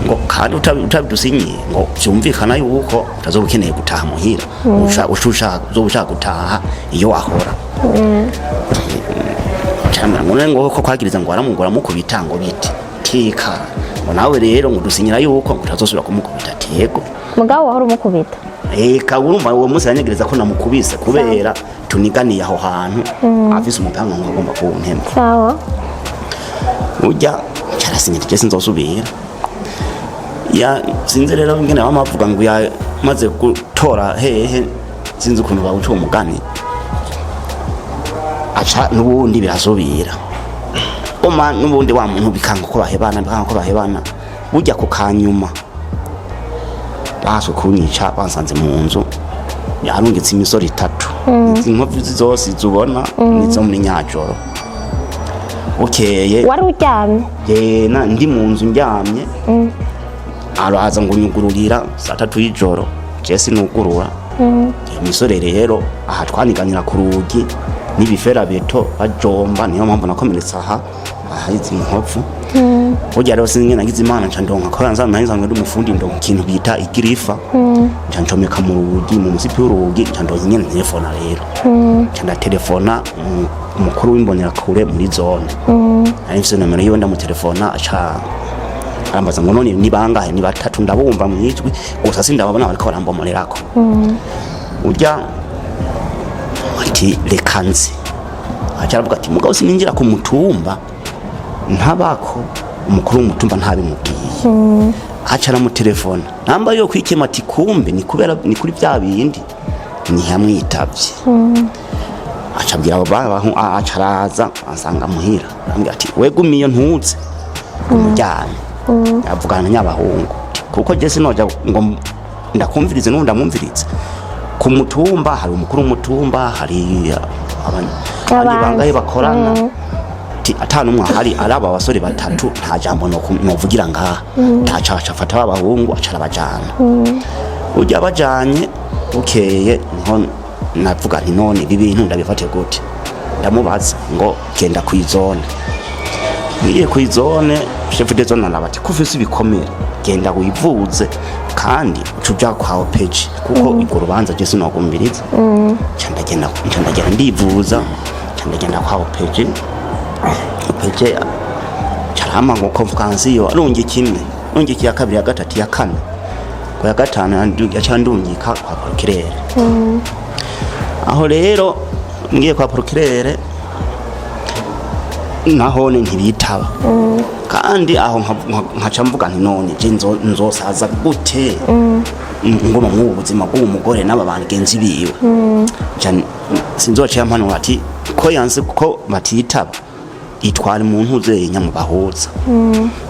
Ngo kandi utabidusinyiye, ngo vyumvikana yuko utazoba ukeneye gutaha muhira, uzoba ushaka gutaha iyo wahora. Camera ngo none ngo ko kwagiriza ngo waramugora mukubita, ngo bite tika, ngo nawe rero ngo dusinyira yuko ngo utazosubira kumukubita. Ati: "Yego." Mugabo wahora umukubita? Eka, urumva uwo munsi yanyegereza ko namukubise kubera tuniganiye aho hantu, afise umupanga ngo agomba kuntema. Sawa. Burya carasinyira je sinzosubira. Ya sinzi rero ingene bama bavuga ngo yamaze gutora hehe, sinzi ukuntu bawuca uwo mugani. Aca n'ubundi birasubira, oma n'ubundi wa muntu bikanga ko bahebana, bikanga ko bahebana. Burya ku kanyuma baswe kunyica, bansanze mu nzu, yarungitse imisoro itatu. Izi nkovu zose zubona nizo muri nyajoro bukeye. Wari uryamye? Yena ndi mu nzu ndyamye, araza ngo nyugururira saa 3 y'ijoro, je sinugurura. Iyo misore rero aha twaniganira ku rugi n'ibiferabeto bajomba, niyo mpamvu nakomeretse aha aha izi nkovu. Burya rero sinzi ingene nagize Imana, nca ndonka ko nsanzwe nari nsanzwe ndi umufundi, ndonka ikintu bita igirifa, nca ncomeka mu rugi, mu musipi w'urugi, nca ndonka ingene ntelefona. Rero nca ndatelefona umukuru w'imbonerakure muri zone, nari mfise nomero yiwe, ndamutelefona, aca arambaza ngo none ni bangahe? Ni batatu, ndabumva mwijwi gusa sindababona, bariko barambomorerako. Urya ati reka nze, aca aravuga ati mugabo sininjira ku mutumba ntabako umukuru w'umutumba ntabimubwiye. Aca aramutelefona namba yo kwikema ati kumbe ni kubera ni kuri bya bindi, ntiyamwitavye. Aca abwira abo bahu, aca araza ansanga muhira, arambwira ati wegumiye ntuze umujyane, avugana na nyabahungu kuko je sinoja ngo ndakumvirize n'ubu ndamwumvirize. Ku mutumba hari umukuru w'umutumba, hari abandi Abandi. bangahe bakorana. Ati ata n'umwe ahari, ari aba basore batatu, nta jambo novugira ngaha. Ntaca aca afata ba bahungu, aca arabajana. Ujya bajanye, bukeye niho navuga nti none ibi bintu ndabifate gute? Ndamubaza ngo genda kw'izone. Ngiye kw'izone, chef de zone araba ati ko ufise ibikomere, genda wivuze kandi uca uja kwa OPG, kuko urwo rubanza je sinogumviriza. Nca ndagenda, nca ndagenda ndivuza, nca ndagenda kwa OPG. OPG carampa ngo convocation, arungika imwe, arungika iya kabiri, ya gatatu, ya kane, ku ya gatanu yaca ndungika kwa procureur. Aho rero ngiye kwa procureur nahone ntibitaba. Kandi aho nkaca mvuga nti none je nzosaza gute ngoma mw'ubu buzima bw'uwo mugore n'aba bagenzi biwe? Nca sinzoca yampanura ati ko yanse ko batitaba, itwara umuntu uzenya mu bahuza.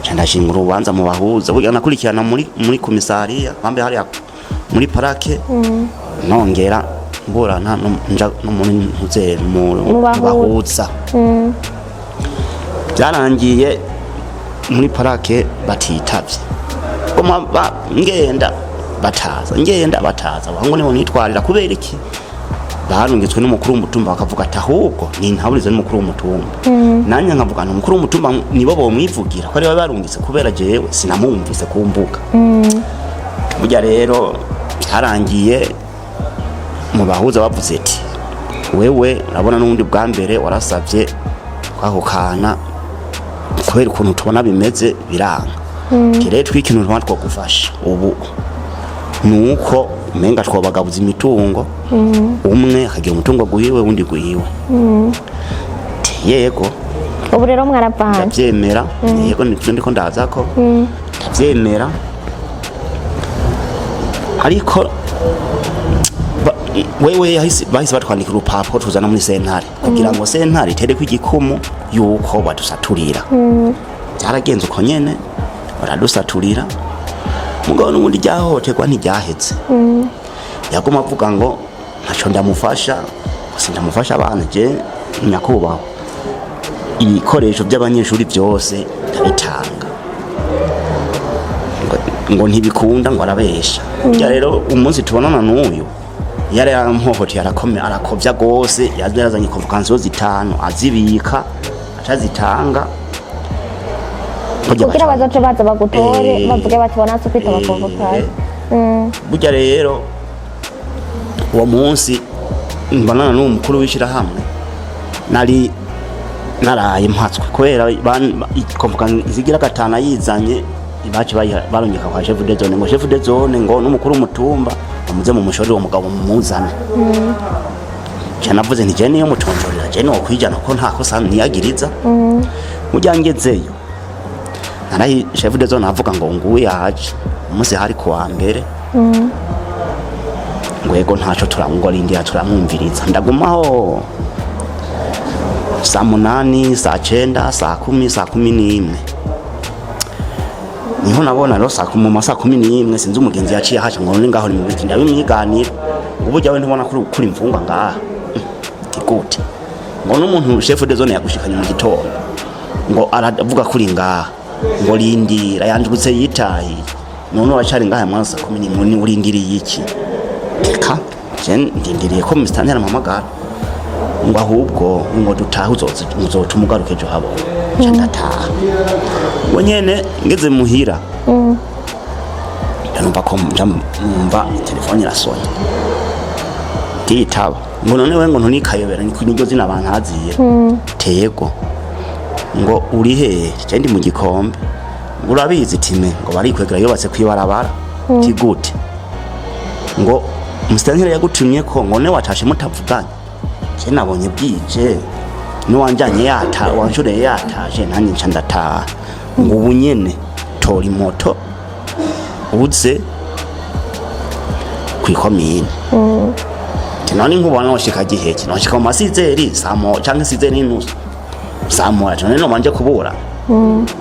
Nca ndashinga urubanza mu bahuza. Burya nakurikirana muri komisariya bambe hariya muri parake, nongera mburana nja no muri ntuze mu Mu bahuza. bahuza. Byarangiye muri parake batitavye, goma ngenda bataza, ngenda bataza. Abahungu nibo nitwarira. Kubera iki? Barungitswe n'umukuru w'umutumba, bakavuga ati ahubwo ni ntaburize n'umukuru w'umutumba. Nanjye nkavuga nti umukuru w'umutumba nibo bomwivugira ko ariwe barungitse, kubera jewe sinamwumvise ku mbuga. Burya rero byarangiye mu bahuza bavuze ati wewe urabona n'ubundi bwa mbere warasabye kwahukana, kubera ukuntu tubona bimeze biranga. Rero twikintu tubona twagufasha ubu nuko umenga twobagabuza imitungo, umwe akagira umutungo gwiwe, uwundi gwiwe. Ati, yego. Ubu rero mwaravanye? Ndavyemera, yego, nivyo ndiko ndaza ko ndavyemera, ariko wewe bahise batwandikira urupapuro tuzana muri sentare kugira ngo sentare itereko igikumu yuko badusaturira. Byaragenze uko nyene, baradusaturira, mugabo n'ubundi ryahohoterwa ntiryahetse. Yaguma avuga ngo ntaco ndamufasha, ngo sindamufasha abana. Je nyakubahwa, ibikoresho by'abanyeshuri byose ndabitanga. Ngo ntibikunda, ngo arabesha. Burya rero umunsi tubonana n'uyu yari yarampohoteye, arakome, arakovya gose. Yaza yazanye convocation zitanu, azibika, acazitanga. Burya kugira bazoce baza bagutore, bavuge bati wanatse kwitaba convocation. Burya rero uwo munsi mbonana n'uwo mukuru w'ishirahamwe, nari naraye mpatswe kubera convocation zigira gatanu ayizanye, baci barungika kwa chef de zone, ngo chef de zone ngo n'umukuru w'umutumba bamuze mu mushorere uwo mugabo mumuzane. Je navuze nti je niyo mutonjorera, je nokwijana kuko nta kosa niyagiriza. Burya ngezeyo narahi, chef de zone avuga ngo nguyu yaje umunsi hari kuwa mbere, ngo yego ntaco, turamugorindira turamwumviriza. Ndagumaho. Saa 8, saa 9, saa 10, saa 11 niho nabona rero saa 10, mu ma saa 11, sinzi umugenzi yaciye ahaca ngo none ngaho ni mu biki. Ndabimwiganira ngo burya we ntubona kuri imfungwa ngaha? Nti gute? Ngo n'umuntu chef de zone yagushikanye mu gitondo, ngo aravuga kuri ngaha, ngo rindira yanjutse yitahiye, none wacari ngaha mwana saa 11 ni urindiriye iki? Reka je ndindiriye ko musitanteri ampamagara. Ngo ahubwo ngo dutahe, uzotuma ugaruka ejo habona. Nca ndataha, ngo nyene ngeze muhira ndanumva ko nja numva telefone irasonye, nditaba. Ngo none we ngo ntunikayobera niryo zina abantu haziye tego? Ngo uri hehe? Je ndi mu Gikombe. Ngo urabizi time ngo barikwegera yubatse kwibarabara. Ti gute? Ngo umusitanteri yagutumye ko ngo ne watashe mutavuganye. Je nabonye bwije nuwanjanye yata wanshoreye yataje, nanjye nca ndataha. Ngo ubu nyene tora imoto uze kwikomine. Ati none nkubona noshika giheke, noshika mu masizeri samo canke 6h30, saa 1. Ati none nomanje kubura?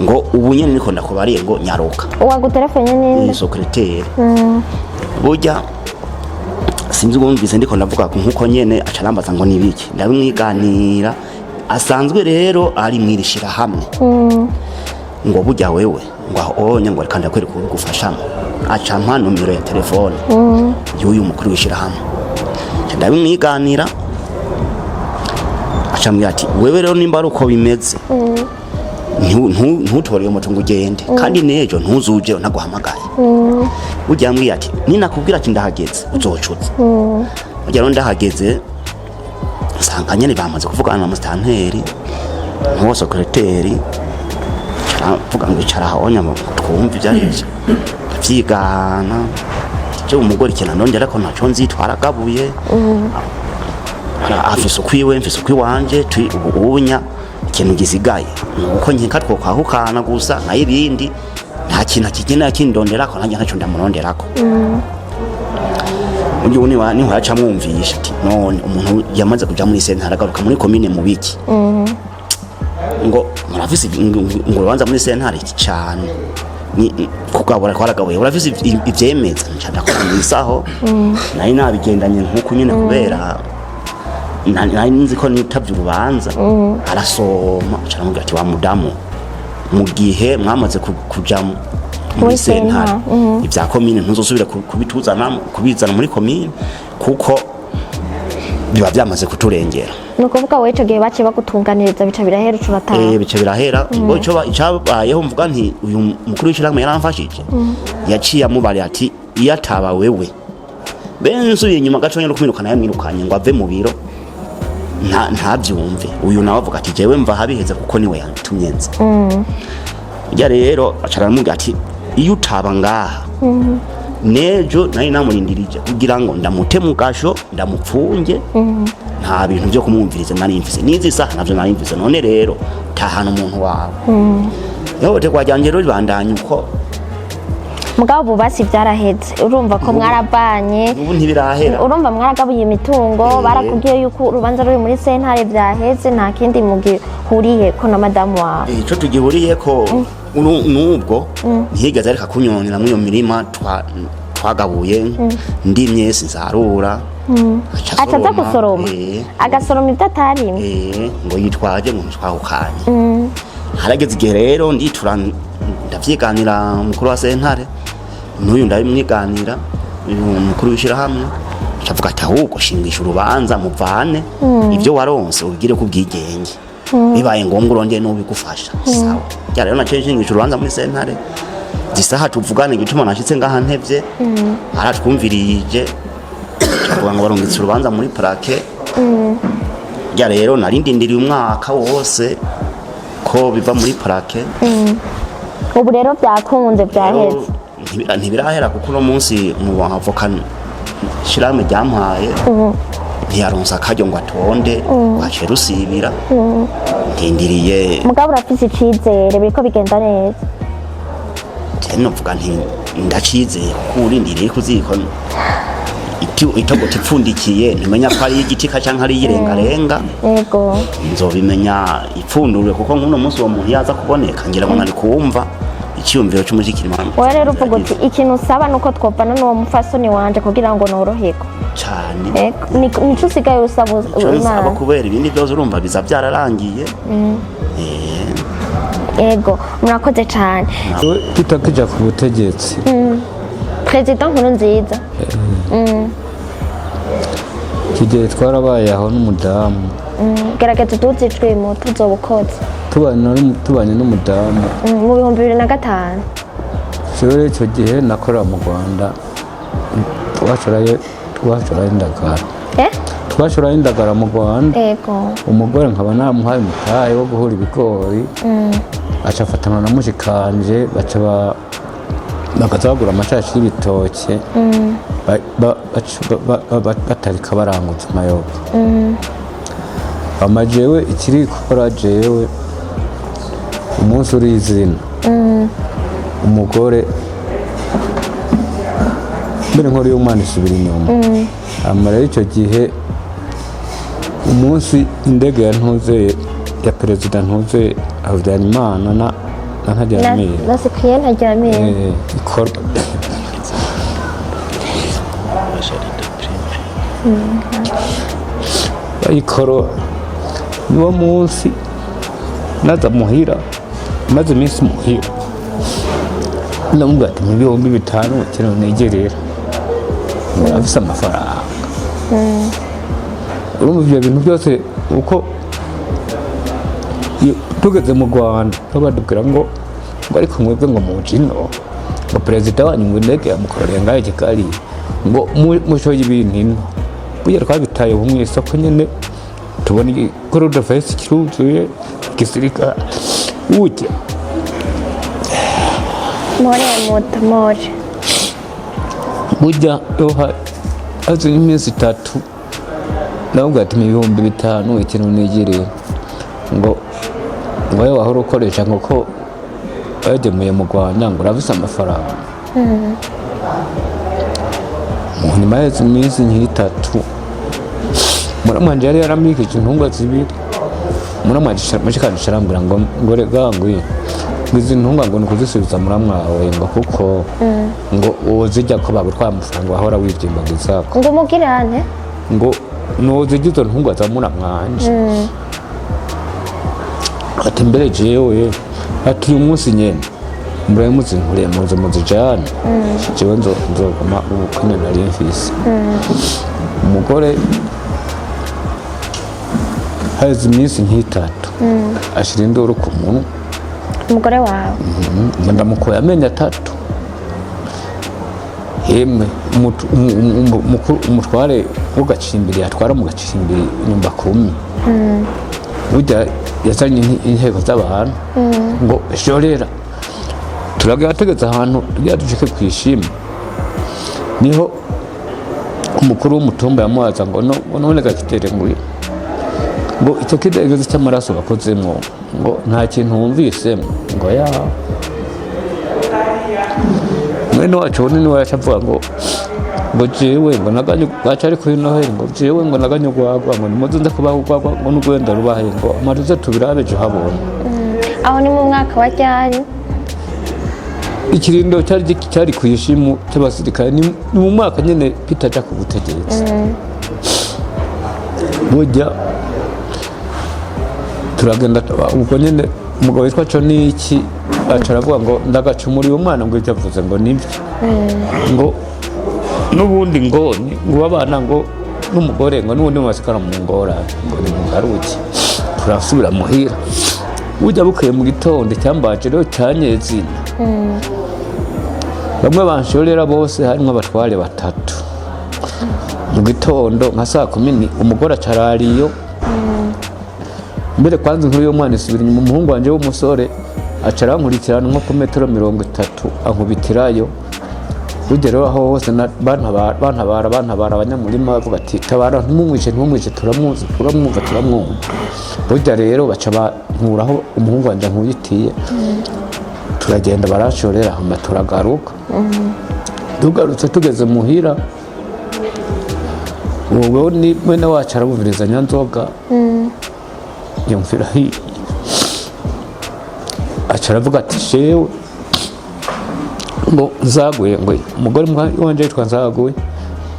Ngo ubu nyene niko ndakubariye, ngo nyaruka. Uwagutelefone ninde? Ni secrétaire. Burya sinzi uwumvise ndiko ndavuga nkuko nyene aca arambaza ngo nibiki, ndabimwiganira. Asanzwe rero ari mwirishira hamwe. Ngo burya wewe ngo aho onye, ngo reka ndakwereka ubigufashamo. Aca mpa nomero ya telefone y'uyu mukuru w'ishirahamwe. Nca ndabimwiganira, aca ambwira ati wewe rero nimba ari uko bimeze, ntutore iyo moto ngo ugende, kandi n'ejo ntuzuje ntaguhamagaye. Burya yambwiye ati ninakubwira ati ndahageze uzocuza. Burya rero ndahageze nsanga nyene bamaze kuvugana na musitanteri n'uwo secrétaire. Mvuga ngo icara aho ngo twumve ibyo ari byo. Ndavyigana je umugore ikintu ndongera ko ntaco nzi, twaragabuye. Afise ukwiwe, mfise ukwiwanje. Ubu ubunya ikintu gisigaye ni uko nkeka twokwahukana gusa, nayo ibindi nta kintu akigenda kindonderako, nanjye ntaco ndamuronderako. Burya ubu niho yaca amwumvisha ati none umuntu yamaze kuja muri sentare agaruka muri komine mu biki? Ngo murafise ngo urubanza muri sentare cane ni kugabura twaragabuye, urafise ivyemeza. Nca ndakora mw'isaho, nari nabigendanye nkuko nyene, kubera nari nzi ko nitavye urubanza. Arasoma, aca aramubwira ati wa mudamu, mu gihe mwamaze kuja muri Muri sentare, sentare, ibya komine ntuzosubire kubituzana, kubizana muri komine, kuko biba byamaze kuturengera. Ni ukuvuga wowe ico gihe baciye bagutunganiriza, bica birahera, uca urataha? Eh, bica birahera. Ubwo ico icabayeho, mvuga nti uyu mukuru w'ishirahamwe yaramfashije, yaciye amubarira ati iyo ataba wewe bene nsubiye inyuma gatonya no kumwirukana yamwirukanye ngo ave mu biro ntabyumve. Uyu nawe avuga ati jewe mva habiheze kuko niwe yantumye nze. Burya rero aca aramubwira ati iyo utaba ngaha nejo nari namurindirije kugira ngo ndamute mu gasho ndamupfunge, nta bintu byo kumwumviriza nari mfise, n'izi saha navyo nari mfise. None rero tahana umuntu wawe. Ihohoterwa ryanje rero ribandanya uko. Mugabo ubu basi byaraheze, urumva ko mwaravanye. Ubu ntibirahera. Urumva mwaragabuye imitungo. Barakubwiye yuko urubanza ruri muri sentare, byaheze, nta kindi mugihuriye ko na madamu wawe. Ico tugihuriyeko nubwo ntiyigeze areka kunyonera muri iyo mirima twagabuye, ndimye sinsarura. Aca aza gusoroma? Agasoroma ibyo atarimye? Ngo yitwaje ngo ntitwahukanye. Harageze igihe rero nditura, ndavyiganira umukuru wa sentare, n'uyu ndabimwiganira, uyu mukuru w'ishirahamwe acavuga ati ahubwo shingisha urubanza muvane, ibyo waronse ubigire ku bwigenge, bibaye ngombwa urongere n'ubigufasha. Sawa. Ya rero naciye nshingisha urubanza muri sentare. Gisaha tuvugane, igituma nashitse ngaha ntevye, aratwumvirije, avuga ngo barungitse urubanza muri parquet. Ya rero nari ndindiriye umwaka wose ko biva muri parquet. Ubu rero byakunze, byaheze? Ntibirahera, kuko uno munsi mu avoka shirahamwe ryampaye ntiyaronse akaryo ngo atonde, rwaciye rusibira. Ndindiriye. Mugabo urafise icizere, biriko bigenda neza? Je novuga nti ndacizeye, kuko urindiriye kuziko Itogota ipfundikiye, ntimenya ko ari igitika canke ari iyirengarenga. Nzobimenya ipfundurwe, kuko nk'uno munsi uwo muntu yaza kuboneka, ngira ngo nari kuwumva icyiyumviro c'umushikirima. Wowe rero uvuga uti ikintu usaba nuko twopfana n'uwo mupfasoni wanje kugira ngo noroherwe. Cane. Ego, nico usigaye usaba Ico nsaba, Imana. kubera ibindi byose urumva biza byararangiye. Ego, murakoze cane. Tutakija ku butegetsi, Perezida Nkurunziza. Iki twarabaye aho n'umudamu. Gerageza uduze ijwi muto, uzoba ukoze. Tubanye n'umudamu. Mu 2005. Jewe icyo gihe nakorera mu Rwanda, twashorayo indagara. Eh? Twashorayo indagara mu Rwanda. Umugore nkaba namuhaye umutahe wo guhura ibigori, aca afatana na mushikanje, baca bakaza bagura amashashi y'ibitoke, batarika baranguza amayoga. Ama jewe ikiri gukora, jewe umunsi uri izina umugore mbere nkuru y'umwana isubira inyuma. Hama rero icyo gihe umunsi indege ya ntuze ya perezida ntuze Habyarimana na Ntaryamira, Na Cyprien Ntaryamira. Ikorwa, bayikoro, niwo munsi naza muhira, maze iminsi muhira, ndamubwira ati 5000 kintu negerera, afise amafaranga. Urumva ibyo bintu byose uko iyo tugeze mu Rwanda badubwira ngo ariko mwebwe ngo muje ino, ngo perezida wanyu ngo indege yamukororeye ngaho i Kigali, ngo mushoye ibintu ino. Burya twabitaye ubu mu isoko nyine, tubona igikororofesi kiruzuye igisirikare burya. More muto, more. Burya iyo haze nk'iminsi 3, ndamubwira ati 5000 ikintu nigiriye, ngo ayo wahora ukoresha, ngo ko wayagemuye mu Rwanda, ngo urafise amafaranga. Mu nyuma y'iheze iminsi nk'itatu, muramwanje yari yaramwikije intungwa zibiri. Muramwanje mushikanje arambwira ngo rega ngwiye, ngo izi ntungwa ngo ni ukuzisubiza muramwawe, ngo kuko ngo wozirya ko bagutwara amafaranga wahora wivyimbagizako. Ngo umugirane? Ngo nozirya izo ntungwa za muramwanje. Ati mbere jewe, ati uyu munsi nyene murabe muzinkuriye muze muzijane, jewe nzoguma ubukene nari mfise. Umugore haheze iminsi nk'itatu ashira induru ku munwa. Umugore wawe? Ngo ndamukoye amenyo atatu. Yemwe, umutware w'ugacimbiri yatwara mu gacimbiri nyumba kumi, burya yazanye inteko z'abantu ngo shorera. Turagira tugeze ahantu tugira dushike kwishima, niho umukuru w'umutumba yamubaza ngo ngo none gakitere ngo ngo icyo kidegezi cy'amaraso bakozemwo, ngo nta kintu wumvisemo? Ngo ya mwene wacu bunini we yaca avuga ngo jewe ngo naganye bwaca ari kuri Noheli, ngo jewe ngo naganye urwagwa, ngo nimuze nze kubaha urwagwa, ngo n'urwenda rubahe, ngo amaruze tubirabe ejo habona. Aho ni mu mwaka wa ryari? Ikirindo cyari ku ishimu cy'abasirikare, ni mu mwaka nyene Peter aja ku butegetsi. Burya turagenda ubwo nyene, umugabo witwa Coniki aca aravuga ngo ndagacumuriye umwana, ngo ibyo avuze ngo nibyo, ngo n'ubundi ngo ngo abana ngo n'umugore ngo n'ubundi mubasigara mu ngorane, ngo nimugaruke. Turasubira muhira. Burya bukeye mu gitondo, icyambaje rero cyanyezina, bamwe banshorera bose harimo abatware batatu. Mu gitondo nka saa kumi umugore acarariyo. Mbere kwanza inkuru y'umwana isubira inyuma, umuhungu wanje w'umusore aca arankurikirana nko ku metero 30, ankubitirayo. Burya rero aho hose bantabara abanyamurima bavuga ati tabara, ntimumwice, ntimumwice, turamuzi, turamwumva, turamwumva. Burya rero baca bankuraho umuhungu wanje ankubitiye, turagenda barashorera, hama turagaruka. Tugarutse tugeze muhira. Uwo ni mwene wacu arabumviriza nyanzoga, yumvira hiye, aca aravuga ati: "Jewe ngo nzaguye, ngo umugore wanje yitwa Nzaguye,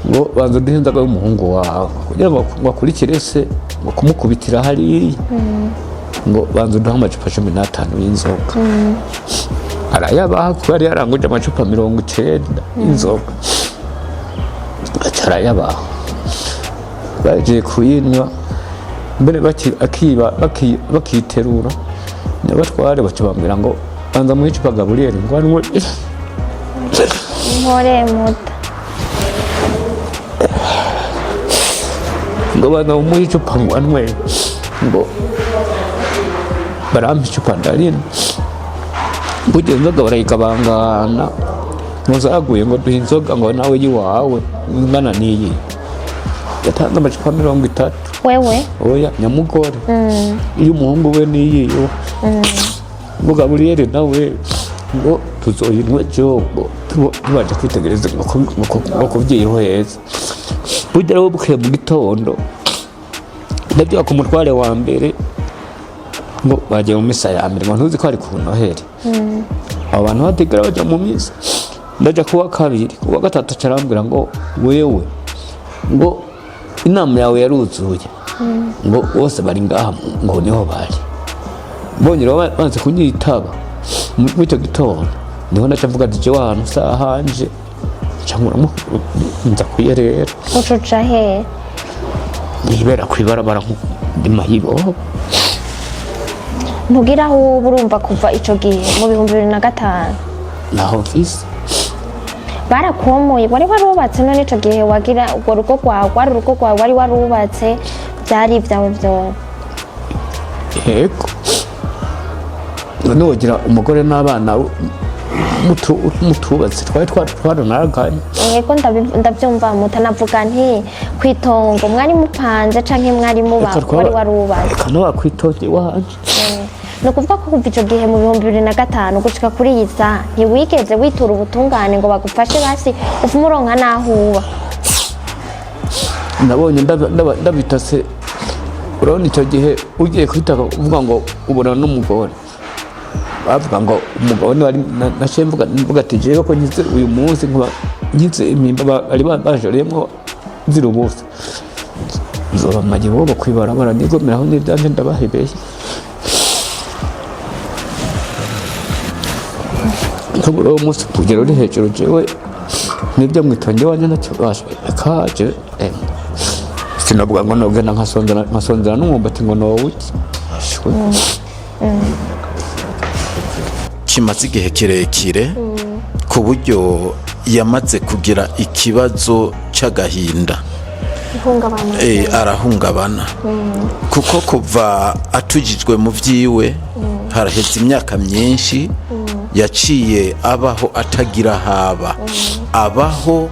ngo banza uduhe inzoga y'umuhungu wawe kugira ngo akurikire se ngo kumukubitira hariya, ngo banza uduhe amacupa 15 y'inzoga." Arayabaha, kuko yari yaranguje amacupa 90 y'inzoga. Aca arayabaha, bagiye kuyinywa mbere akiba bakiterura nyabatware, baca bambwira ngo banza muhe icupa Gaburiyeli ngo anywe. Mpore muta. Ngo banza mumuhe icupa ngo anywe, ngo barampa icupa ndarina. Burya inzoga barayigabangana, ngo zaguye ngo duhe inzoga ngo nawe yiwawe ingana n'iyi yatanze amacupa 30. Wewe? Oya, nyamugore, iyo umuhungu we niyiyo, ngo Gaburiyeli nawe ngo tuzoyinwe jo, ngo tubanje kwitegereza ngo kuvyihweza. Burya rero bukeye mu gitondo ndabyuka ku mutware wa mbere ngo bagiye mu misa ya mbere, ngo ntuzi ko ari ku Noheli, abo bantu batigera baja mu misa. Ndaja kuwa kabiri, kuwa gatatu carambwira ngo wewe ngo inama yawe yaruzuye, ngo bose bari ngaha, ngo niho bari mbonye rero banze kunyitaba muri icyo gitondo. Niho naca mvuga ati: "Jewe ahantu sahanje nca nza kuyerera." Ucuca he? Nibera kwibarabara ndi mayibobo. Ntugira aho uba? Urumva kuva ico gihe mu 2005 Naho mfise. Barakomoye, wari warubatse. None ico gihe wagira urwo rugo rwawe, rwari urugo rwawe wari warubatse, byari ibyawe byose? Yego, none wogira umugore n'abana mutubatse, twari twaranaraganye. Yego, ndabyumva mutanavuga nti kwitongo mwari mupanze canke mwari muba wari warubatse? Reka ntiwakwitonde iwanje. Ni ukuvuga ko kuva ico gihe mu 2005 gushika kuri iyi saha ntiwigeze witura ubutungane ngo bagufashe, basi ufume uronka n'aho uba? Nabonye ndabitase. Urabona icyo gihe ugiye kwitaka uvuga ngo ubona n'umugore, bavuga ngo umugabo niwe ari naciye mvuga ati: "Jewe ko nkize uyu munsi, nkuba nkize impimba bari banjoreyemwo nzira ubusa, nzoba mayibobo kwibarabara, nigomeraho n'ivyanje ndabahebeye." Nk'ubu uwo munsi kugera uri hejuru, jewe nibyo mwitonge wanje ntacyo kaje, sinavuga ngo nogenda nkasonzera n'umwumbati ngo nowuki. Shwe. Kimaze igihe kirekire ku buryo yamaze kugira ikibazo cy'agahinda. Ihungabana. Arahungabana kuko kuva atujijwe mu byiwe haraheze imyaka myinshi, yaciye abaho atagira haba, abaho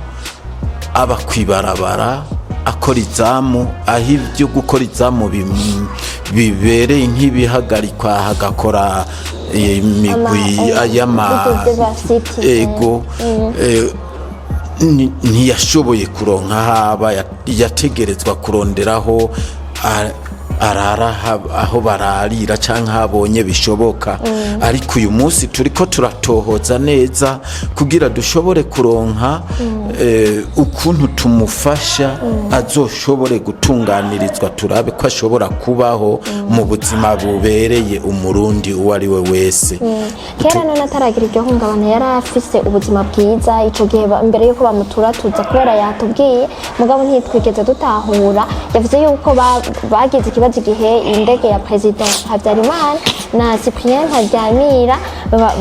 aba kwibarabara akora izamu, aho ibyo gukora izamu bibereye nk'ibihagarikwa hagakora imigwi y'ama City. Ego, ntiyashoboye kuronka haba, yategerezwa kuronderaho arara aho bararira canke habonye bishoboka. Ariko uyu munsi turiko turatohoza neza kugira dushobore kuronka ukuntu tumufasha azoshobore gutunganirizwa, turabe ko ashobora kubaho mu buzima bubereye umurundi uwo ari we wese. Kera none ataragira iryo hungabana yari afise ubuzima bwiza ico gihe mbere yuko bamuturatuza? Kubera yatubwiye mugabo ntitwigeze dutahura, yavuze yuko bagize ikibazo igihe indege ya President Habyarimana na Cyprien Ntaryamira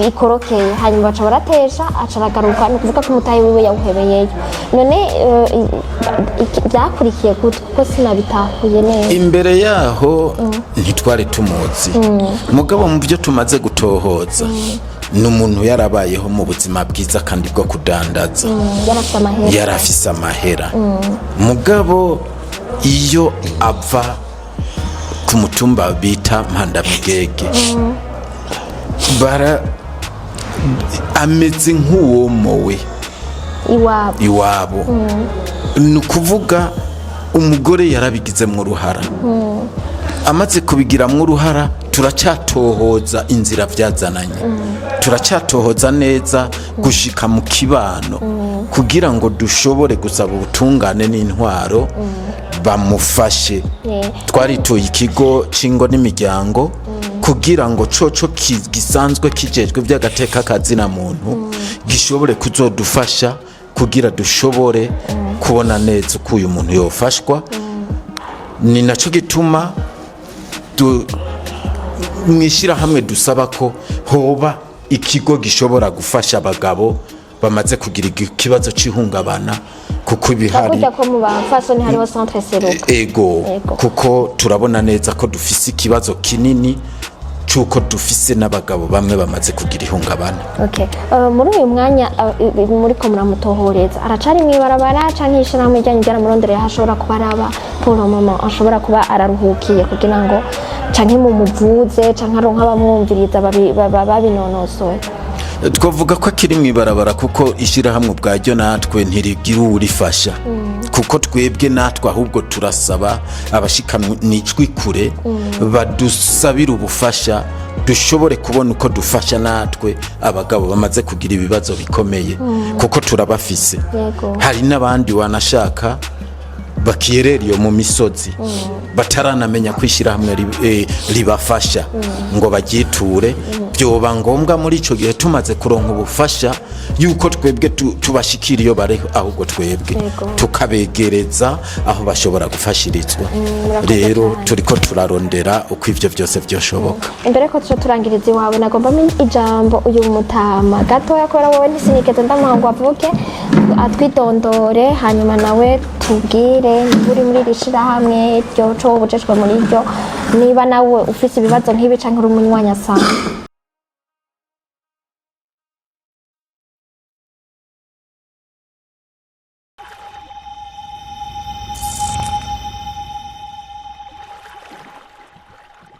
ikorokeye, hanyuma baca baratesha, aca aragaruka. Ni ukuvuga ko umutahe wiwe yawuhebeyeyo. None byakurikiye gute? Kuko sinabitahuye neza. Imbere yaho ntitwari tumuzi, mugabo mu byo tumaze gutohoza ni umuntu yarabayeho mu buzima bwiza kandi bwo kudandaza. Yarafite amahera. Yarafise amahera, mugabo iyo ava ku mutumba bita Mpandamugege bara ameze nk'uwomowe iwabo. Iwabo, ni ukuvuga Umugore yarabigizemwo uruhara. Amaze kubigiramwo uruhara, turacyatohoza inzira byazananye, turacyatohoza neza gushika mu kibano kugira ngo dushobore gusaba ubutungane n'intwaro bamufashe. Twarituye ikigo c'ingo n'imiryango kugira ngo coco gisanzwe kijejwe by'agateka kazina muntu gishobore kuzodufasha kugira dushobore kubona neza uko uyu muntu yofashwa. Ni nacyo gituma mwishyirahamwe dusaba ko hoba ikigo gishobora gufasha abagabo bamaze kugira ikibazo cy'ihungabana, kuko ibihari Burya ko mu bafasoni hariho centre Seruka. Ego. Ego. Kuko turabona neza ko dufise ikibazo kinini cy'uko dufise n'abagabo bamwe bamaze kugira ihungabana. Okay. Muri uyu mwanya muriko muramutohoreza, aracari mw'ibarabara canke ishirahamwe ryanyu ryaramurondereye aho ashobora kuba araba pour le moment, ashobora kuba araruhukiye, kugira ngo canke mumuvuze canke aronke abamwumviriza babinonosoye? Twavuga ko akiri mu ibarabara, kuko ishyirahamwe ubwaryo natwe ntirigira uwurifasha, kuko twebwe natwe ahubwo turasaba abashikanijwe kure badusabira ubufasha, dushobore kubona uko dufasha natwe abagabo bamaze kugira ibibazo bikomeye, kuko turabafise. Hari n'abandi wanashaka bakiyerera iyo mu misozi, bataranamenya ko ishyirahamwe ribafasha ngo bagyiture. Byoba ngombwa muri icyo gihe tumaze kuronka ubufasha yuko twebwe tubashikira iyo bari, ahubwo twebwe tukabegereza aho bashobora gufashirizwa. Murakoze Rero cyane. turiko turarondera uko ivyo byose byoshoboka. Imbere ko tuca turangiriza iwawe, nagomba mpe ijambo uyu mutama gatoya, kubera wowe ntisinigeze ndamuha ngo avuke, atwidondore, hanyuma nawe tubwire niba uri muri iri shirahamwe ryo co ubujejwe muri ryo, niba nawe ufise ibibazo nk'ibi canke uri umunywanyi asanzwe.